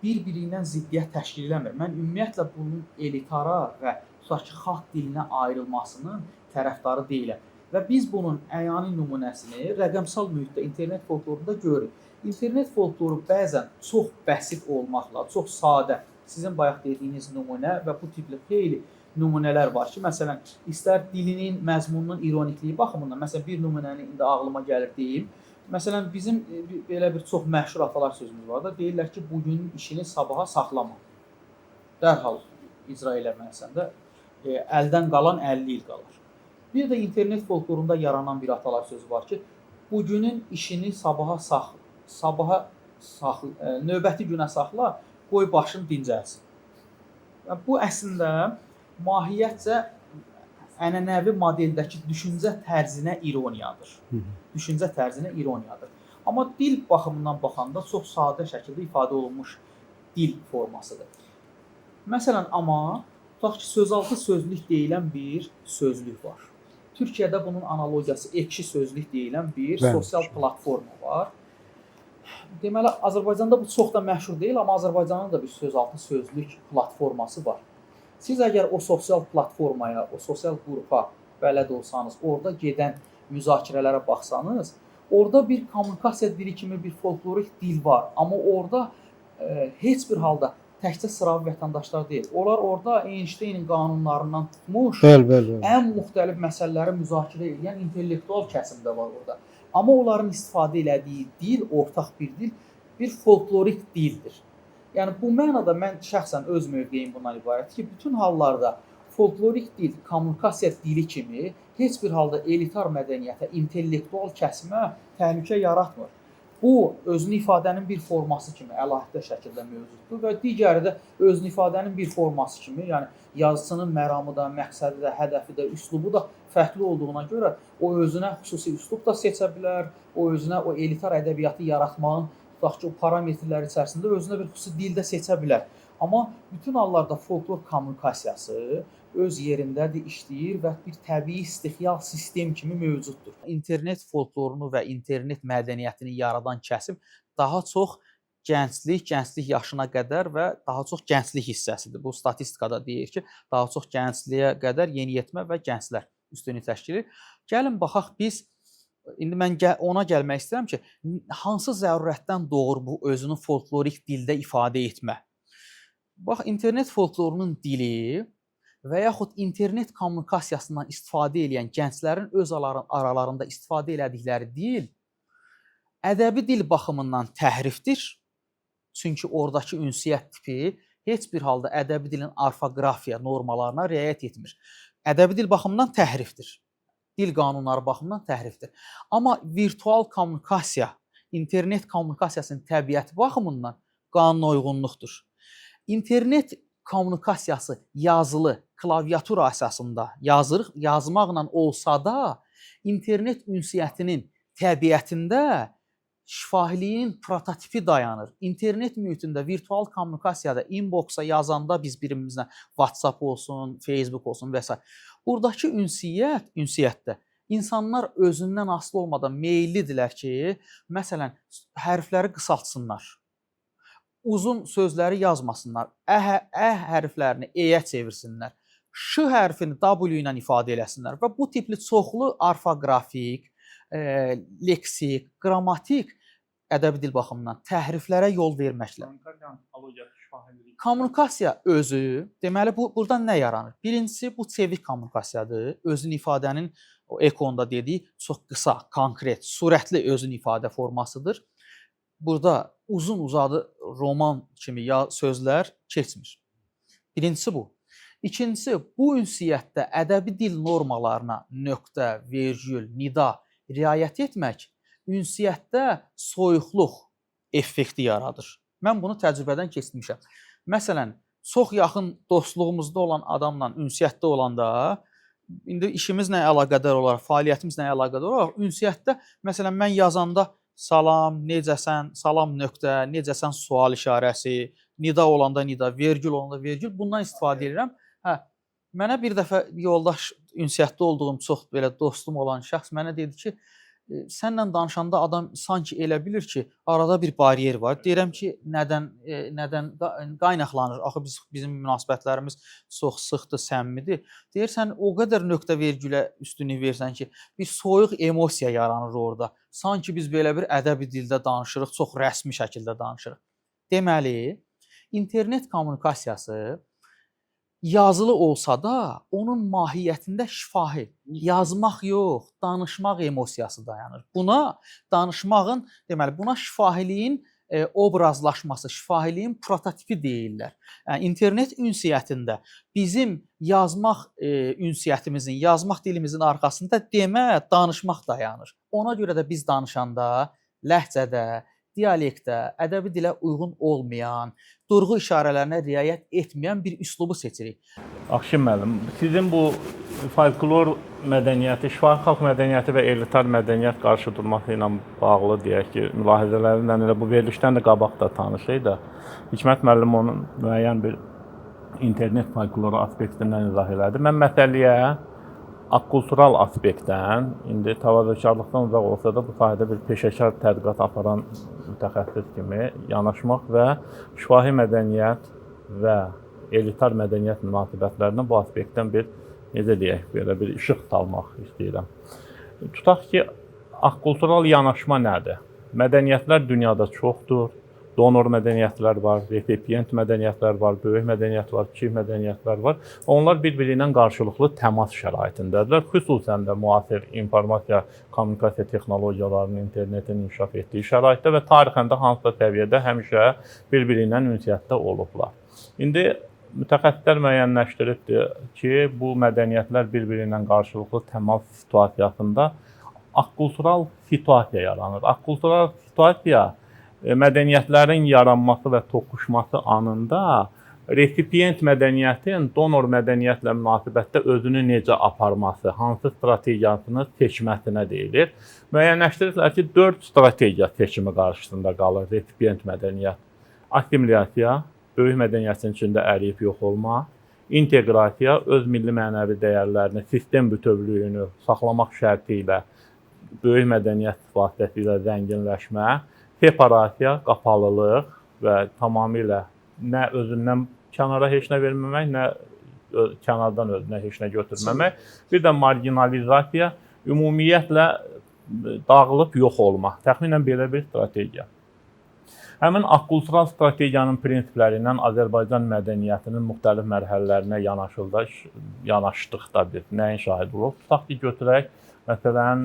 bir-biri ilə ziddiyyət təşkil eləmir. Mən ümumiyyətlə bunun elitara və tutaq ki, xalq dilinə ayrılmasının tərəfdarı deyiləm. Və biz bunun əyani nümunəsini rəqəmsal mühitdə, internet folklorunda görürük. İnternet folkloru bəzən çox bəsit olmaqla, çox sadə, sizin bayaq dediyiniz nümunə və bu tipli xeyli nümunələr var ki, məsələn, istər dilinin, məzmununun ironikliyi baxımından, məsələn, bir nümunəni indi ağlıma gəlir deyim. Məsələn, bizim belə bir çox məşhur atalar sözümüz var da, deyirlər ki, bugünün işini sabaha saxlama. Dərhal icra eləməlisən də. Əldən qalan 50 il qalar. Bir də internet folklorunda yaranan bir atalar sözü var ki, bugünün işini sabaha saxla, növbəti günə saxla, qoy başın dincəlsin. Və bu əslində mahiyyətcə ənənəvi modeldəki düşüncə tərzinə ironiyadır. Düşüncə tərzinə ironiyadır. Amma dil baxımından baxanda çox sadə şəkildə ifadə olunmuş dil formasıdır. Məsələn, amma tutaq ki, sözaltı sözlük deyilən bir sözlük var. Türkiyədə bunun analogiyası Ekşi Sözlük deyilən bir sosial platforma var. Deməli, Azərbaycanda bu çox da məşhur deyil, amma Azərbaycanın da bir sözaltı sözlük platforması var. Siz əgər o sosial platformaya, o sosial qrupa bələd olsanız, orada gedən müzakirələrə baxsanız, orada bir kommunikasiya dili kimi bir folklorik dil var, amma orada heç bir halda təkcə sıravi vətəndaşlar deyil. Onlar orada Einsteinin qanunlarından tutmuş, Bəli, bəli, bəli. ən müxtəlif məsələləri müzakirə edən intellektual kəsim də var orada. Amma onların istifadə elədiyi dil, ortaq bir dil, bir folklorik dildir. Yəni bu mənada mən şəxsən öz mövqeyim bundan ibarətdir ki, bütün hallarda folklorik dil kommunikasiya dili kimi heç bir halda elitar mədəniyyətə, intellektual kəsimə təhlükə yaratmır. Bu özünü ifadənin bir forması kimi əlahiddə şəkildə mövcuddur və digəri də özünü ifadənin bir forması kimi, yəni yazıçının məramı da, məqsədi də, hədəfi də, üslubu da fərqli olduğuna görə o özünə xüsusi üslub da seçə bilər, o özünə o elitar ədəbiyyatı yaratmağın, tutaq ki, o parametrlər içərisində özünə bir xüsusi dil də seçə bilər. Amma bütün hallarda folklor kommunikasiyası öz yerindədir, işləyir və bir təbii istixyal sistem kimi mövcuddur. İnternet folklorunu və internet mədəniyyətini yaradan kəsim daha çox gənclik, gənclik yaşına qədər və daha çox gənclik hissəsidir. Bu statistikada deyir ki, daha çox gəncliyə qədər yeniyetmə və gənclər üstünlük təşkil edir. Gəlin baxaq biz, indi mən ona gəlmək istəyirəm ki, hansı zərurətdən doğur bu özünü folklorik dildə ifadə etmə? Bax, internet folklorunun dili və yaxud internet kommunikasiyasından istifadə edən gənclərin öz aralarında istifadə elədikləri dil ədəbi dil baxımından təhrifdir. Çünki oradakı ünsiyyət tipi heç bir halda ədəbi dilin orfoqrafiya normalarına riayət etmir. Ədəbi dil baxımından təhrifdir. Dil qanunları baxımından təhrifdir. Amma virtual kommunikasiya, internet kommunikasiyasının təbiəti baxımından qanuna uyğunluqdur. İnternet kommunikasiyası yazılı, klaviatura əsasında yazırıq, yazmaqla olsa da internet ünsiyyətinin təbiətində şifahiliyin prototipi dayanır. İnternet mühitində, virtual kommunikasiyada, inboxa yazanda biz birimizlə WhatsApp olsun, Facebook olsun və s. Buradakı ünsiyyətdə insanlar özündən asılı olmadan meyillidirlər ki, məsələn, hərfləri qısaltsınlar. Uzun sözləri yazmasınlar. Ə hərflərini E-yə çevirsinlər. Ş hərfini W ilə ifadə eləsinlər və bu tipli çoxlu orfoqrafik, leksik, qrammatik ədəbi dil baxımından təhriflərə yol verməklə. Kommunikasiya özü, deməli bu buradan nə yaranır? Birincisi bu çevik kommunikasiyadır. Özünü ifadənin o Ekonda dediyi çox qısa, konkret, sürətli özünü ifadə formasıdır. Burada uzun uzadı roman kimi ya sözlər keçmir. Birincisi bu. İkincisi, bu ünsiyyətdə ədəbi dil normalarına nöqtə, vergül, nida riayət etmək ünsiyyətdə soyuqluq effekti yaradır. Mən bunu təcrübədən keçmişəm. Məsələn, çox yaxın dostluğumuzda olan adamla ünsiyyətdə olanda, indi işimizlə əlaqədar olaraq, fəaliyyətimizlə əlaqədar olaraq ünsiyyətdə, məsələn, mən yazanda salam, necəsən, salam nöqtə, necəsən sual işarəsi, nida olanda nida, vergül olanda vergül, bundan istifadə edirəm. Hə, mənə bir dəfə yoldaş, ünsiyyətdə olduğum çox belə dostum olan şəxs mənə dedi ki, sənlə danışanda adam sanki elə bilir ki, arada bir baryer var. Deyirəm ki, nədən qaynaqlanır? Axı bizim münasibətlərimiz çox sıxdır, səmimidir. Deyir, sən o qədər nöqtə vergülə üstünlük verirsən ki, bir soyuq emosiya yaranır orada. Sanki biz belə bir ədəbi dildə danışırıq, çox rəsmi şəkildə danışırıq. Deməli, internet kommunikasiyası yazılı olsa da, onun mahiyyətində şifahi, yazmaq yox, danışmaq emosiyası dayanır. Buna danışmağın, deməli, buna şifahiliyin obrazlaşması, şifahiliyin prototipi deyirlər. Yəni internet ünsiyyətində bizim yazmaq ünsiyyətimizin, yazmaq dilimizin arxasında demə, danışmaq dayanır. Ona görə də biz danışanda ləhcədə, dialektə, ədəbi dilə uyğun olmayan, durğu işarələrinə riayət etməyən bir üslubu seçirik. Akşin müəllim, sizin bu folklor mədəniyyəti, şifahi xalq mədəniyyəti və elitar mədəniyyət qarşıdurması ilə bağlı deyək ki, mülahizələrinlə elə bu verilişdən də qabaq da tanış idi. Hikmət müəllim onun müəyyən bir internet folkloru aspektindən izah elədi. Mən məsələyə akkultural aspektdən, indi təvazökarlıqdan uzaq olsa da bu sahədə bir peşəkar tədqiqat aparan mütəxəssis kimi yanaşmaq və şifahi mədəniyyət və elitar mədəniyyət münasibətlərinə bu aspektdən bir, necə deyək, belə bir işıq salmaq istəyirəm. Tutaq ki, akkultural yanaşma nədir? Mədəniyyətlər dünyada çoxdur. Donor mədəniyyətlər var, resipient mədəniyyətlər var, böyük mədəniyyət var, kiçik mədəniyyətlər var. Onlar bir-biri ilə qarşılıqlı təmas şəraitindədirlər. Xüsusən də müasir informasiya, kommunikasiya texnologiyalarının, internetin inkişaf etdiyi şəraitdə və tarixən də hansısa səviyyədə həmişə bir-biri ilə ünsiyyətdə olublar. İndi mütəxəssislər müəyyənləşdiribdir ki, bu mədəniyyətlər bir-biri ilə qarşılıqlı təmas situasiyasında akkultural situasiya yaranır. Akkultural situasiya mədəniyyətlərin yaranması və toqquşması anında resipient mədəniyyətin donor mədəniyyətlə münasibətdə özünü necə aparması, hansı strategiyasını seçməsinə deyilir. Müəyyənləşdirirlər ki, 4 strategiya seçimi qarşısında qalır resipient mədəniyyət. Assimilyasiya, böyük mədəniyyətin içində əriyib yox olma, inteqrasiya, öz milli mənəvi dəyərlərini, sistem bütövlüyünü saxlamaq şərti ilə böyük mədəniyyət vasitəsilə zənginləşmə, separasiya, qapalılıq və tamamilə nə özündən kənara heç nə verməmək, nə kənardan özünə heç nə götürməmək. Bir də marginalizasiya, ümumiyyətlə dağılıb yox olma. Təxminən belə bir strategiya. Həmin akkultural strategiyanın prinsipləri ilə Azərbaycan mədəniyyətinin müxtəlif mərhələlərinə yanaşdıqda biz nəyin şahidi oluruq? Tutaq ki, götürək, məsələn,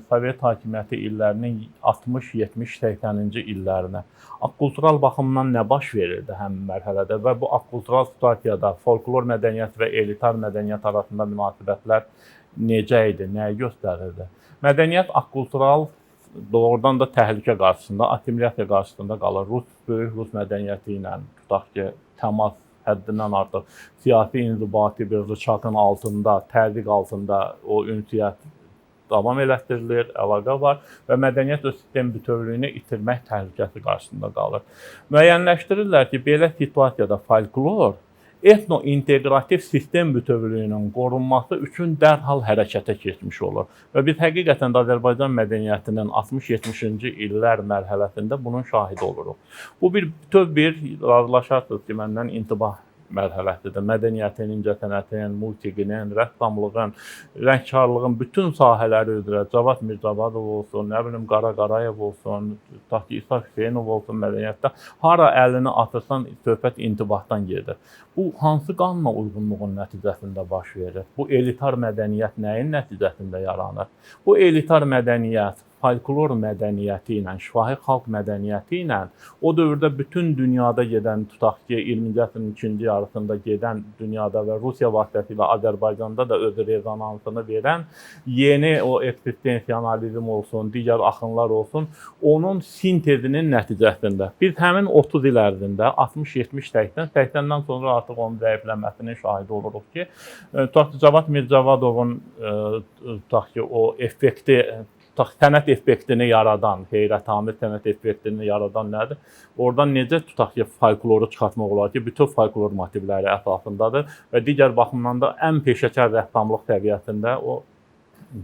Sovet hakimiyyəti illərinin 60, 70, 80-ci illərinə. Akkultural baxımdan nə baş verirdi həmin mərhələdə və bu akkultural situasiyada folklor mədəniyyət və elitar mədəniyyət arasında münasibətlər necə idi, nəyi göstərirdi? Mədəniyyət akkultural doğrudan da təhlükə qarşısında, assimilyasiya qarşısında qalır. Rus, böyük rus mədəniyyəti ilə tutaq ki, təmas həddindən artıq siyasi inzibati bir rıçakın altında, təzyiq altında o ünsiyyət davam elətdirilir, əlaqə var və mədəniyyət öz sistem bütövlüyünü itirmək təhlükəsi qarşısında qalır. Müəyyənləşdirirlər ki, belə situasiyada folklor etno-inteqrativ sistem bütövlüyünün qorunması üçün dərhal hərəkətə keçmiş olur. Və biz həqiqətən də Azərbaycan mədəniyyətinin 60-70-ci illər mərhələsində bunun şahidi oluruq. Bu bir bütöv bir, razılaşarsınız ki, məndən intibah mərhələsidir. Mədəniyyətin, incəsənətin, musiqinin, rəssamlığın, rəngkarlığın bütün sahələri üzrə Cavad Mircavadov olsun, nə bilim Qara Qarayev olsun, tutaq ki, İsa Hüseynov olsun mədəniyyətdə hara əlini atırsan söhbət intibahdan gedir. Bu hansı qanuna uyğunluğun nəticəsində baş verir? Bu elitar mədəniyyət nəyin nəticəsində yaranır? Bu elitar mədəniyyət folklor mədəniyyəti ilə, şifahi xalq mədəniyyəti ilə o dövrdə bütün dünyada gedən, tutaq ki, 20-ci əsrin ikinci yarısında gedən dünyada və Rusiya vasitəsilə Azərbaycanda da öz rezonansını verən yeni o eksistensializm olsun, digər axınlar olsun, onun sintezinin nəticəsində biz həmin 30 il ərzində 60, 70, 80, 80-dən sonra artıq onun zəifləməsinin şahidi oluruq ki, tutaq ki, Cavad Mircavadovun tutaq ki, o effekti, sənət effektini yaradan, heyrətamiz sənət effektini yaradan nədir? Oradan necə tutaq ki, folkloru çıxartmaq olar ki, bütün folklor motivləri əsasındadır və digər baxımdan da ən peşəkar rəssamlıq səviyyəsində o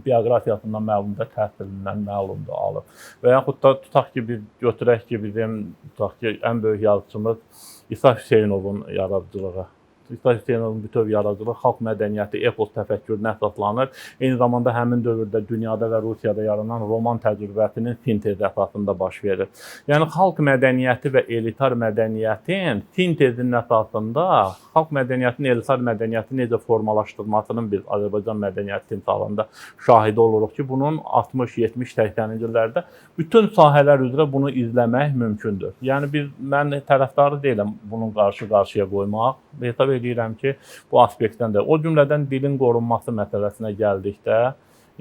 bioqrafiyasından məlumdur, təhsilindən məlumdur alıb. Və yaxud da tutaq ki, biz götürək ki, bizim tutaq ki, ən böyük yazıçımız İsa Hüseynovun yaradıcılığı. İsa Hüseynovun bütöv yaradıcılığı xalq mədəniyyəti, epos təfəkkürünə əsaslanır. Eyni zamanda həmin dövrdə dünyada və Rusiyada yaranan roman təcrübəsinin sintezi əsasında baş verir. Yəni xalq mədəniyyəti və elitar mədəniyyətin sintezinin əsasında xalq mədəniyyətinin elitar mədəniyyəti necə formalaşdırmasının biz Azərbaycan mədəniyyəti timsalında şahidi oluruq ki, bunun 60, 70, 80-ci illərdə bütün sahələr üzrə bunu izləmək mümkündür. Yəni mən tərəfdarı deyiləm bunun qarşı-qarşıya qoymaq. Hesab edirəm ki, bu aspektdən də, o cümlədən dilin qorunması məsələsinə gəldikdə,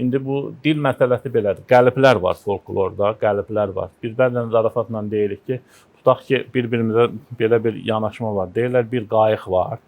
indi bu dil məsələsi belədir. Qəliblər var folklorda, qəliblər var. Biz bəzən zarafatla deyirik ki, tutaq ki, bir-birimizə belə bir yanaşma var. Deyirlər bir qayıq var.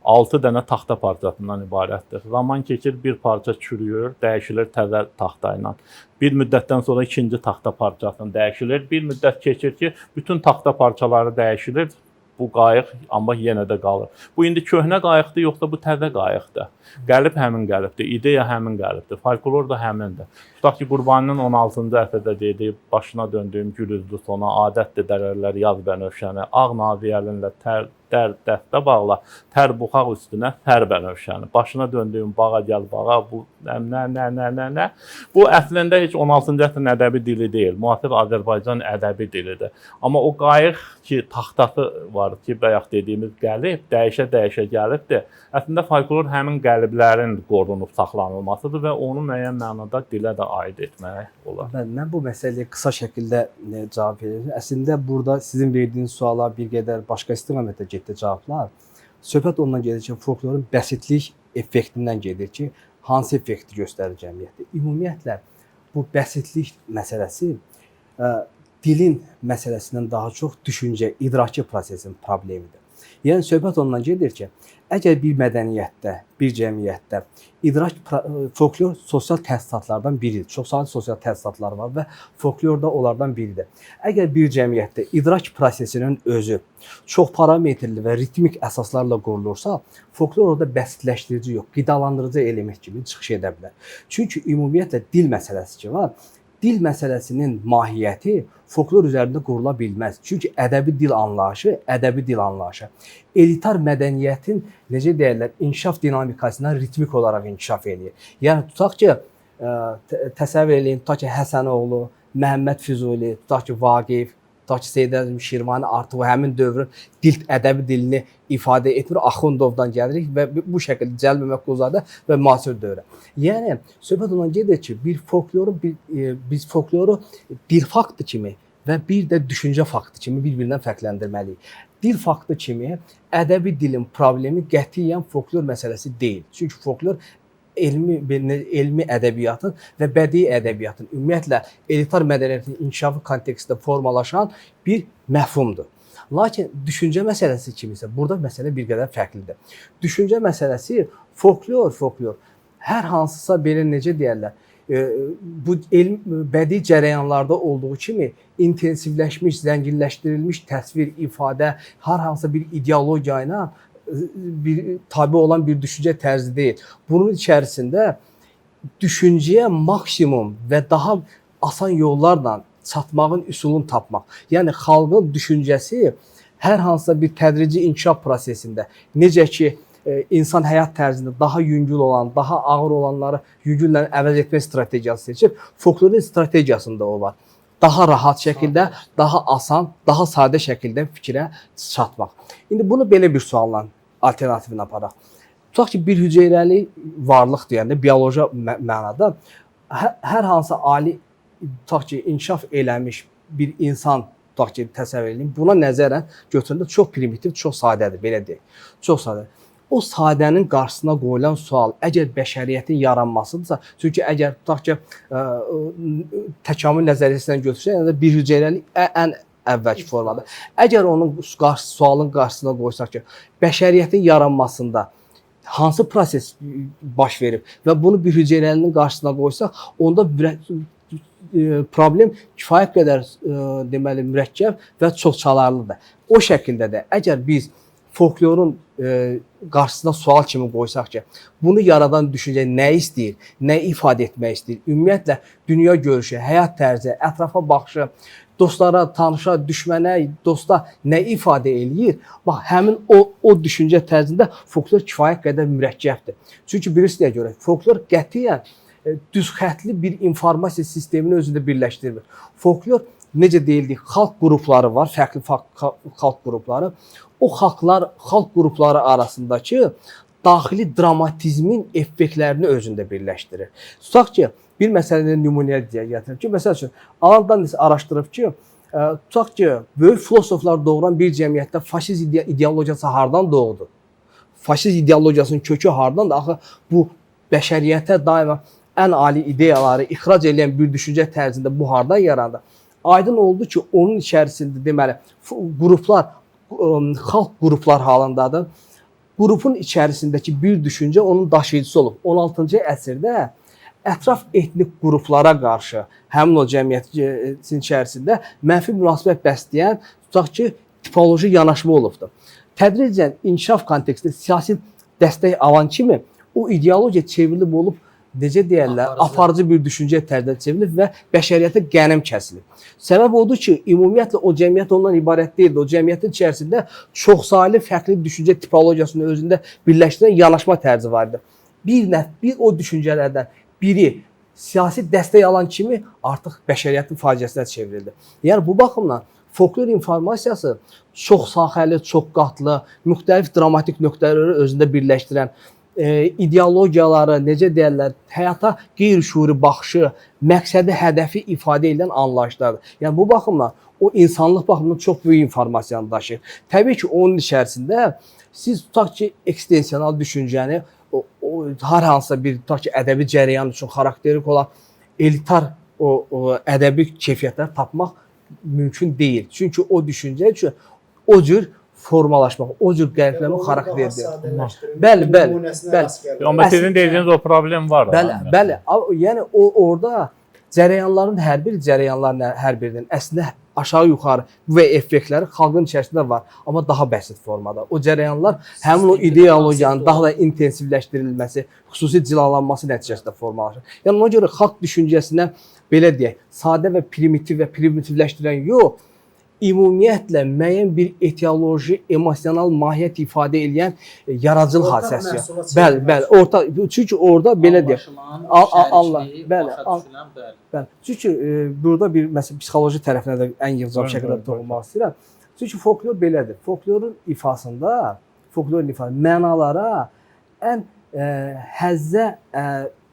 6 dənə taxta parçasından ibarətdir. Zaman keçir, bir parça çürüyür, dəyişilir təzə taxta ilə. Bir müddətdən sonra ikinci taxta parçasını dəyişilir. Bir müddət keçir ki, bütün taxta parçaları dəyişilir. Bu qayıq amma yenə də qalır. Bu indi köhnə qayıqdır, yoxsa bu təzə qayıqdır? Qəlib həmin qəlibdir, ideya həmin qəlibdir, folklor da həmindir. Tutaq ki, Qurbaninin 16-cı əsrdə dediyi, başına döndüyüm gül üzlü sona, adətdir dərərlər yaz bənövşəni, ağ nazik əlinlə tər, dər, dəstə bağla, tər buxaq üstünə sər bənövşəni. Başına döndüyüm bağa gəl bağa, bu nə nə nə nə nə. Bu əslində heç 16-cı əsrin ədəbi dili deyil, müasir Azərbaycan ədəbi dilidir. Amma o qayıq ki, taxtası var ki, bayaq dediyimiz qəlib, dəyişə-dəyişə gəlibdir. Əslində folklor həmin qəliblərin qorunub saxlanılmasıdır və onu müəyyən mənada dilə də aid etmək olar. Mən bu məsələyə qısa şəkildə cavab verirəm. Əslində burada sizin verdiyiniz suala bir qədər başqa istiqamətdə getdi cavablar. Söhbət ondan gedir ki, folklorun bəsitlik effektindən gedir ki, hansı effekti göstərir cəmiyyətdə. Ümumiyyətlə bu bəsitlik məsələsi dilin məsələsindən daha çox düşüncə, idraki prosesin problemidir. Yəni söhbət ondan gedir ki, əgər bir mədəniyyətdə, bir cəmiyyətdə idrak folklor sosial təsisatlardan biridir. Çoxsaylı sosial təsisatlar var və folklor da onlardan biridir. Əgər bir cəmiyyətdə idrak prosesinin özü çox parametrli və ritmik əsaslarla qurulursa, folklor orada bəsitləşdirici yox, qidalandırıcı element kimi çıxış edə bilər. Çünki ümumiyyətlə dil məsələsi ki var, dil məsələsinin mahiyyəti folklor üzərində qurula bilməz. Çünki ədəbi dil anlayışı elitar mədəniyyətin necə deyirlər, inkişaf dinamikasından ritmik olaraq inkişaf eləyir. Yəni tutaq ki, təsəvvür eləyin, tutaq ki, Həsənoğlu, Məhəmməd Füzuli, tutaq ki, Vaqif, tutaq ki, Seyid Əzim Şirvani artıq həmin dövrün dil ədəbi dilini ifadə etmir. Axundovdan gəlirik və bu şəkildə Cəlil Məmmədquluzadə və müasir dövrə. Yəni söhbət ondan gedir ki, bir folkloru biz folkloru dil faktı kimi və bir də düşüncə faktı kimi bir-birindən fərqləndirməliyik. Dil faktı kimi ədəbi dilin problemi qətiyyən folklor məsələsi deyil. Çünki folklor elmi ədəbiyyatın və bədii ədəbiyyatın, ümumiyyətlə elitar mədəniyyətin inkişafı kontekstində formalaşan bir məfhumdur. Lakin düşüncə məsələsi kimi isə burada məsələ bir qədər fərqlidir. Düşüncə məsələsi folklor hər hansısa belə necə deyərlər, bu elm bədii cərəyanlarda olduğu kimi intensivləşmiş, zənginləşdirilmiş təsvir, ifadə, hər hansısa bir ideologiya ilə bir tabi olan bir düşüncə tərzi deyil. Bunun içərisində düşüncəyə maksimum və daha asan yollarla çatmağın üsulunu tapmaq. Yəni xalqın düşüncəsi hər hansısa bir tədrici inkişaf prosesində necə ki insan həyat tərzində daha yüngül olan, daha ağır olanları yüngüllə əvəz etmə strategiyası seçib, folklorun strategiyasında o var. Daha rahat şəkildə, daha asan, daha sadə şəkildə fikrə çatmaq. İndi bunu belə bir sualla alternativini aparaq. Tutaq ki, bir hüceyrəli varlıq deyəndə bioloji mənada hər hansı ali tutaq ki, inkişaf eləmiş bir insan tutaq ki, təsəvvür edin. Buna nəzərən götürəndə çox primitiv, çox sadədir, belə deyək. Çox sadə. O sadənin qarşısına qoyulan sual, əgər bəşəriyyətin yaranmasıdırsa, çünki əgər tutaq ki, təkamül nəzəriyyəsindən götürsək, yəni bir hüceyrəli ən əvvəlki formada. Əgər onun sualın qarşısına qoysaq ki, bəşəriyyətin yaranmasında hansı proses baş verib və bunu bir hüceyrəlinin qarşısına qoysaq, onda problem kifayət qədər deməli mürəkkəb və çoxçalarlıdır. O şəkildə də əgər biz folklorun qarşısına sual kimi qoysaq ki, bunu yaradan düşüncə nə istəyir, nə ifadə etmək istəyir? Ümumiyyətlə dünya görüşü, həyat tərzi, ətrafa baxışı, dostlara, tanışa, düşmənə, dosta nə ifadə eləyir? Bax, həmin o düşüncə tərzində folklor kifayət qədər mürəkkəbdir. Çünki bilirsiniz nəyə görə? Folklor qətiyyən düz xəttli bir informasiya sistemini özündə birləşdirmir. Folklor necə deyildi, xalq qrupları var, fərqli xalq qrupları. O xalqlar, xalq qrupları arasındakı daxili dramatizmin effektlərini özündə birləşdirir. Tutaq ki, bir məsələni nümunəyə deyə gətirim ki, məsəl üçün Alan Dundes araşdırıb ki, tutaq ki, böyük filosoflar doğuran bir cəmiyyətdə faşizm ideologiyası hardan doğdu? Faşizm ideologiyasının kökü hardandır? Axı bu bəşəriyyətə daima ən ali ideyaları ixrac edən bir düşüncə tərzində bu hardan yarandı? Aydın oldu ki, onun içərisində deməli qruplar, xalq qruplar halındadır. Qrupun içərisindəki bir düşüncə onun daşıyıcısı olub. 16-cı əsrdə ətraf etnik qruplara qarşı həmin o cəmiyyətin içərisində mənfi münasibət bəsləyən, tutaq ki, tipoloji yanaşma olubdur. Tədricən inkişaf kontekstində siyasi dəstək alan kimi o ideologiya çevrilib olub, necə deyərlər, aparıcı bir düşüncə tərzində çevrilib və bəşəriyyətə qənim kəsilib. Səbəb odur ki, ümumiyyətlə o cəmiyyət ondan ibarət deyildi. O cəmiyyətin içərisində çoxsaylı fərqli düşüncə tipologiyasını özündə birləşdirən yanaşma tərzi var idi. Bir o düşüncələrdən biri siyasi dəstək alan kimi artıq bəşəriyyətin faciəsinə çevrildi. Yəni bu baxımdan folklor informasiyası çox sahəli, çox qatlı, müxtəlif dramatik nöqtələri özündə birləşdirən ideologiyaları, necə deyərlər, həyata qeyri-şuuri baxışı, məqsədi, hədəfi ifadə edən anlayışlardır. Yəni bu baxımdan o insanlıq baxımından çox böyük informasiyanı daşıyır. Təbii ki, onun içərisində siz tutaq ki, ekzistensial düşüncəni o hər hansısa bir tutaq ki, ədəbi cərəyan üçün xarakterik olan elitar o ədəbi keyfiyyətləri tapmaq mümkün deyil. Çünki o düşüncə üçün o cür formalaşmaq, o cür qəlbləmə xarakterdir. Bəli, bəli, bəli. Amma sizin dediyiniz o problem var. Bəli, bəli. Yəni o orada cərəyanların hər bir cərəyanların hər birinin əslində aşağı-yuxarı və effektləri xalqın içərisində var, amma daha bəsit formada. O cərəyanlar həmin o ideologiyanın daha da intensivləşdirilməsi, xüsusi cilalanması nəticəsində formalaşır. Yəni ona görə xalq düşüncəsinə belə deyək, sadə və primitiv və primitivləşdirən yox, ümumiyyətlə müəyyən bir etioloji, emosional mahiyyət ifadə edən yaradıcılıq hadisəsi. Bəli, bəli, orta, çünki orada belə deyək, Allah, bəli, bəli. Çünki burada bir məsələn psixoloji tərəfinə də ən yığcam şəkildə toxunmaq istəyirəm. Çünki folklor belədir. Folklorun ifasında, folklorun ifasında mənalara ən həzzə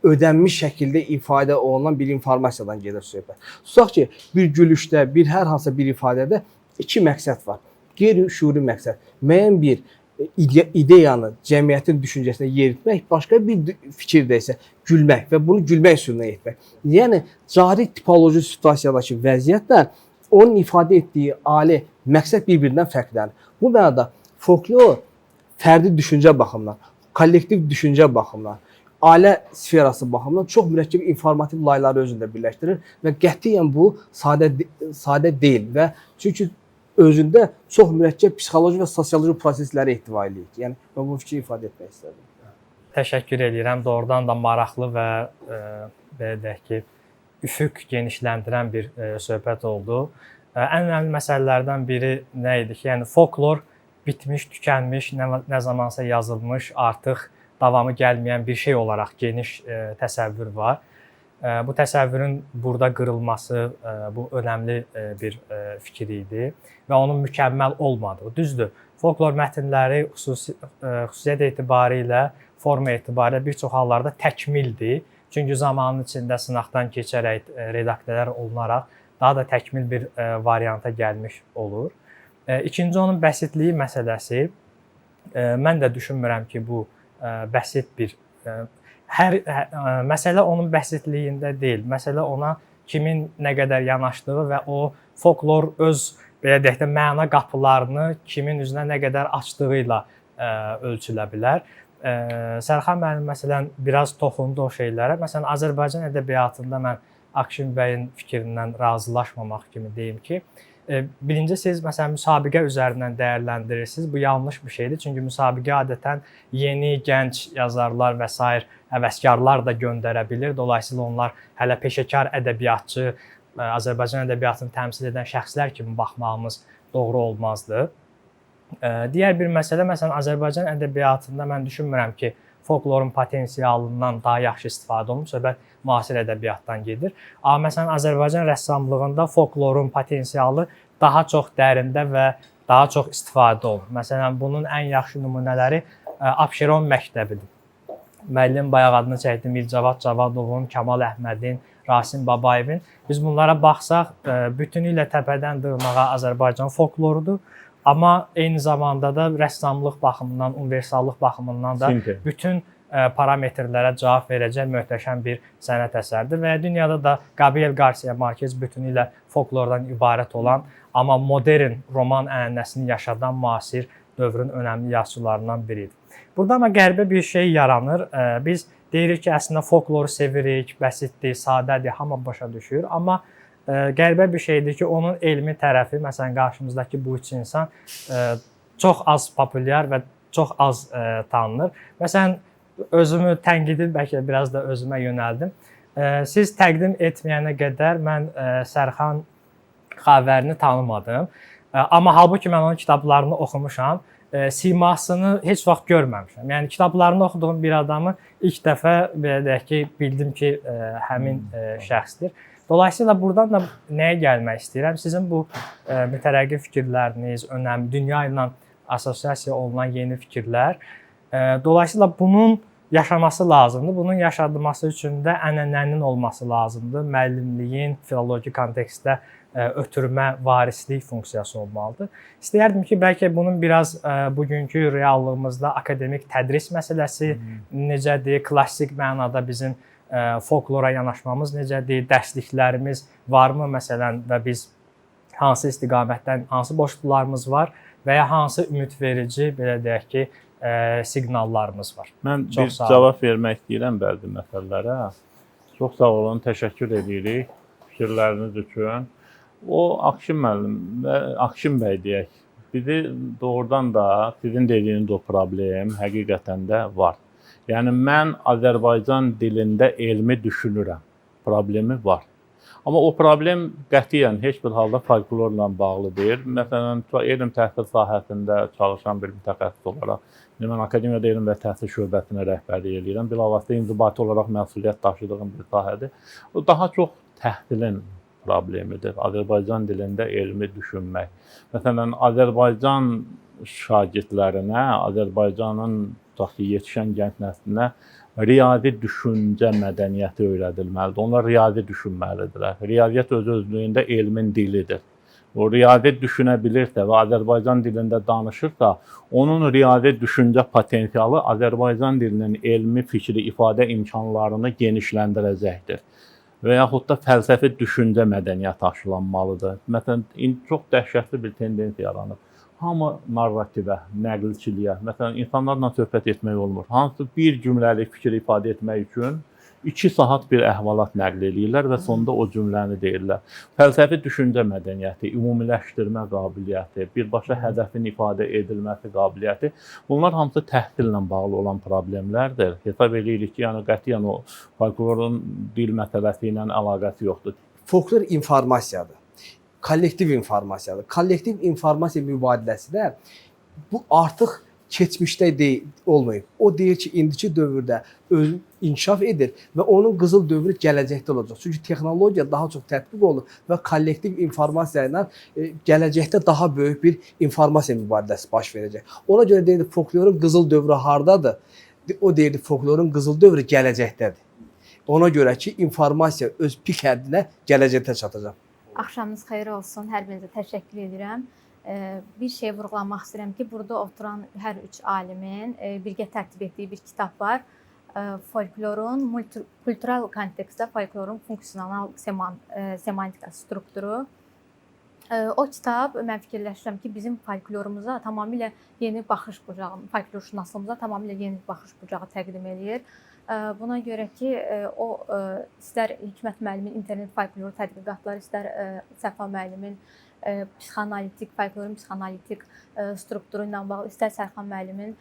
ödənmiş şəkildə ifadə olunan bir informasiyadan gedir söhbət. Tutaq ki, bir gülüşdə, bir hər hansısa bir ifadədə iki məqsəd var. Qeyri-şuuri məqsəd. Müəyyən bir ideyanı cəmiyyətin düşüncəsinə yeritmək, başqa bir fikirdə isə gülmək və bunu gülmək üsuluna etmək. Yəni cari tipoloji situasiyadakı vəziyyətlə onun ifadə etdiyi ali məqsəd bir-birindən fərqlənir. Bu mənada folklor fərdi düşüncə baxımından, kollektiv düşüncə baxımından, ailə sferası baxımından çox mürəkkəb informativ layları özündə birləşdirir və qətiyyən bu sadə deyil və çünki özündə çox mürəkkəb psixoloji və sosioloji prosesləri ehtiva eləyir. Yəni mən bu fikri ifadə etmək istədim. Təşəkkür edirəm. Doğrudan da maraqlı və belə deyək ki, üfüq genişləndirən bir söhbət oldu. Ən önəmli məsələlərdən biri nə idi ki, yəni folklor bitmiş, tükənmiş, nə zamansa yazılmış, artıq davamı gəlməyən bir şey olaraq geniş təsəvvür var. Bu təsəvvürün burada qırılması bu önəmli bir fikir idi və onun mükəmməl olmadığı. Düzdür, folklor mətnləri xüsusiyyət etibarilə, forma etibarilə bir çox hallarda təkmildir. Çünki zamanın içində sınaqdan keçərək, redaktələr olunaraq daha da təkmil bir varianta gəlmiş olur. İkinci onun bəsitliyi məsələsi. Mən də düşünmürəm ki, bu bəsit bir məsələ onun bəsitliyində deyil. Məsələ ona kimin nə qədər yanaşdığı və o folklor öz belə deyək də məna qapılarını kimin üzünə nə qədər açdığı ilə ölçülə bilər. Sərxan müəllim məsələn biraz toxundu o şeylərə. Məsələn Azərbaycan ədəbiyyatında mən Akşin bəyin fikrindən razılaşmamaq kimi deyim ki, Birinci siz məsələn müsabiqə üzərindən dəyərləndirirsiniz. Bu yanlış bir şeydir. Çünki müsabiqə adətən yeni, gənc yazarlar və sair həvəskarlar da göndərə bilir. Dolayısıyla onlar hələ peşəkar ədəbiyyatçı, Azərbaycan ədəbiyyatını təmsil edən şəxslər kimi baxmağımız doğru olmazdı. Digər bir məsələ, məsələn, Azərbaycan ədəbiyyatında mən düşünmürəm ki, folklorun potensialından daha yaxşı istifadə olunub. Söhbət müasir ədəbiyyatdan gedir. Amma məsələn, Azərbaycan rəssamlığında folklorun potensialı daha çox dərində və daha çox istifadə olunur. Məsələn, bunun ən yaxşı nümunələri Abşeron məktəbidir. Müəllim bayaq adını çəkdi Mircavad Cavadovun, Kamal Əhmədin, Rasim Babayevin. Biz bunlara baxsaq, bütünüklə təpədən dırnağa Azərbaycan folklorudur. Amma eyni zamanda da rəssamlıq baxımından, universallıq baxımından da Sintez. bütün parametrlərə cavab verəcək möhtəşəm bir sənət əsəridir və dünyada da Gabriel Garcia Marquez bütünüklə folklordan ibarət olan, amma modern roman ənənəsini yaşadan müasir dövrün önəmli yazıçılarından biridir. Burada amma qəribə bir şey yaranır. Biz deyirik ki, əslində folkloru sevirik, bəsitdir, sadədir, hamı başa düşür, amma qəribə bir şeydir ki, onun elmi tərəfi, məsələn, qarşımızdakı bu üç insan çox az populyar və çox az tanınır. Məsələn, özümü tənqidi bəlkə biraz da özümə yönəldim. Siz təqdim etməyənə qədər mən Sərxan Xavərini tanımadım. Amma halbuki mən onun kitablarını oxumuşam. Simasını heç vaxt görməmişəm. Yəni kitablarını oxuduğum bir adamı ilk dəfə belə deyək ki, bildim ki, həmin şəxsdir. Dolayısıyla buradan da nəyə gəlmək istəyirəm? Sizin bu mütərəqqi fikirləriniz, önəmli dünya ilə assosiasiya olunan yeni fikirlər. Dolayısıyla bunun yaşaması lazımdır. Bunun yaşadılması üçün də ənənənin olması lazımdır. Müəllimliyin filoloji kontekstdə ötürmə, varislik funksiyası olmalıdır. İstəyərdim ki, bəlkə bunun biraz bugünkü reallığımızda akademik tədris məsələsi necədir, klassik mənada bizim folklora yanaşmamız necədir, dərsliklərimiz varmı məsələn və biz hansı istiqamətdən, hansı boşluqlarımız var və ya hansı ümidverici, belə deyək ki, siqnallarımız var. Mən Çox bir sağ olun. cavab vermək istəyirəm bəzi məsələlərə. Çox sağ olun, təşəkkür edirik fikirləriniz üçün. O Akşin müəllim və Akşin bəy deyək, bizi doğrudan da sizin dediyiniz o problem həqiqətən də var. Yəni mən Azərbaycan dilində elmi düşünürəm. Problemi var. Amma o problem qətiyyən heç bir halda folklorla bağlı deyil. Məsələn, elm təhsil sahəsində çalışan bir mütəxəssis olaraq, indi mən Akademiyada Elm və Təhsil şöbəsinə rəhbərlik eləyirəm. Bilavasitə inzibati olaraq məsuliyyət daşıdığım bir sahədir. O daha çox təhsilin problemidir. Azərbaycan dilində elmi düşünmək. Məsələn, Azərbaycan şagirdlərinə, Azərbaycanın tutaq ki, yetişən gənc nəslinə riyazi düşüncə mədəniyyəti öyrədilməlidir. Onlar riyazi düşünməlidirlər. Riyaziyyat öz-özlüyündə elmin dilidir. O riyazi düşünə bilirsə və Azərbaycan dilində danışırsa, onun riyazi düşüncə potensialı Azərbaycan dilinin elmi fikri ifadə imkanlarını genişləndirəcəkdir. Və yaxud da fəlsəfi düşüncə mədəniyyəti aşılanmalıdır. Məsələn, indi çox dəhşətli bir tendensiya yaranıb. Hamı narrativə, nəqlçiliyə, məsələn, insanlarla söhbət etmək olmur. Hansı bir cümləlik fikir ifadə etmək üçün 2 saat bir əhvalat nəql eləyirlər və sonda o cümləni deyirlər. Fəlsəfi düşüncə mədəniyyəti, ümumiləşdirmə qabiliyyəti, birbaşa hədəfin ifadə edilməsi qabiliyyəti, bunlar hamısı təhsillə bağlı olan problemlərdir. Hesab eləyirik ki, yəni qətiyyən o folklorun dil məsələsi ilə əlaqəsi yoxdur. Folklor informasiyadır. Kollektiv informasiyadır. Kollektiv informasiya mübadiləsi də bu artıq keçmişdə deyil, olmayıb. O deyir ki, indiki dövrdə öz inkişaf edir və onun qızıl dövrü gələcəkdə olacaq. Çünki texnologiya daha çox tətbiq olunur və kollektiv informasiya ilə gələcəkdə daha böyük bir informasiya mübadiləsi baş verəcək. Ona görə deyirdi, folklorun qızıl dövrü hardadır? O deyirdi, folklorun qızıl dövrü gələcəkdədir. Ona görə ki, informasiya öz pik həddinə gələcəkdə çatacaq. Axşamınız xeyir olsun. Hər birinizə təşəkkür edirəm. Bir şey vurğulamaq istəyirəm ki, burada oturan hər üç alimin birgə tərtib etdiyi bir kitab var. Folklorun multikultural kontekstdə folklorun funksional semantika strukturu. O kitab mən fikirləşirəm ki, bizim folklorumuza tamamilə yeni baxış bucağı, folklorşünaslığımıza tamamilə yeni baxış bucağı təqdim eləyir. Buna görə ki, o istər Hikmət müəllimin internet folkloru tədqiqatları, istər Səfa müəllimin psixoanalitik, folklorun psixoanalitik strukturu ilə bağlı, istər Sərxan müəllimin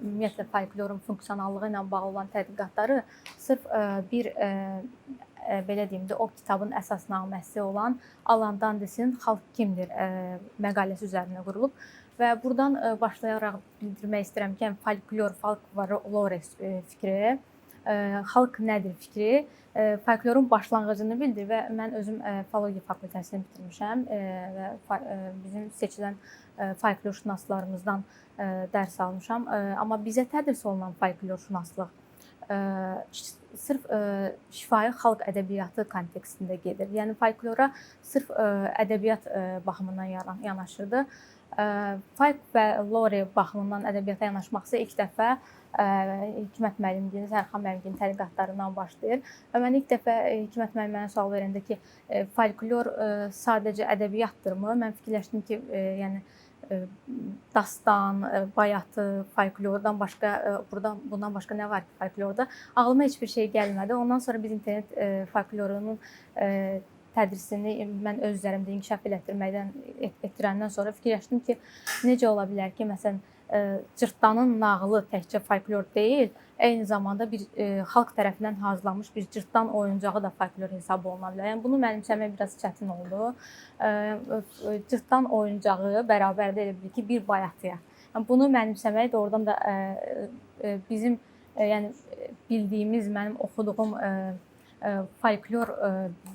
ümumiyyətlə folklorun funksionallığı ilə bağlı olan tədqiqatları sırf bir belə deyim də, o kitabın əsasnaməsi olan Alan Dandesin Xalq kimdir məqaləsi üzərinə qurulub və burdan başlayaraq bildirmək istəyirəm ki, yəni folklor, folk və lore fikri, xalq nədir fikri folklorun başlanğıcını bildirir və mən özüm filologiya fakültəsini bitirmişəm və bizim seçilən folklorşünaslarımızdan dərs almışam. Amma bizə tədris olunan folklorşünaslıq sırf şifahi xalq ədəbiyyatı kontekstində gedir. Yəni folklora sırf ədəbiyyat baxımından yanaşırdı. Folk və lore baxımından ədəbiyyata yanaşmaq isə ilk dəfə Hikmət müəllimgilin, Sərxan müəllimgilin tədqiqatlarından başlayır. Və mən ilk dəfə Hikmət müəllim mənə sual verəndə ki, folklor sadəcə ədəbiyyatdırmı? Mən fikirləşdim ki, yəni dastan, bayatı, folklordan başqa buradan bundan başqa nə var ki folklorda? Ağlıma heç bir şey gəlmədi. Ondan sonra biz internet folklorunun tədrisini mən öz üzərimdə inkişaf elətdirməkdən etdirəndən sonra fikirləşdim ki, necə ola bilər ki, məsələn, cırtdanın nağılı təkcə folklor deyil, eyni zamanda bir xalq tərəfindən hazırlanmış bir cırtdan oyuncağı da folklor hesab oluna bilər. Yəni bunu mənimsəmək biraz çətin oldu. Cırtdan oyuncağı bərabərdir elə bil ki, bir bayatıya. Yəni bunu mənimsəmək doğrudan da bizim yəni bildiyimiz, mənim oxuduğum folklor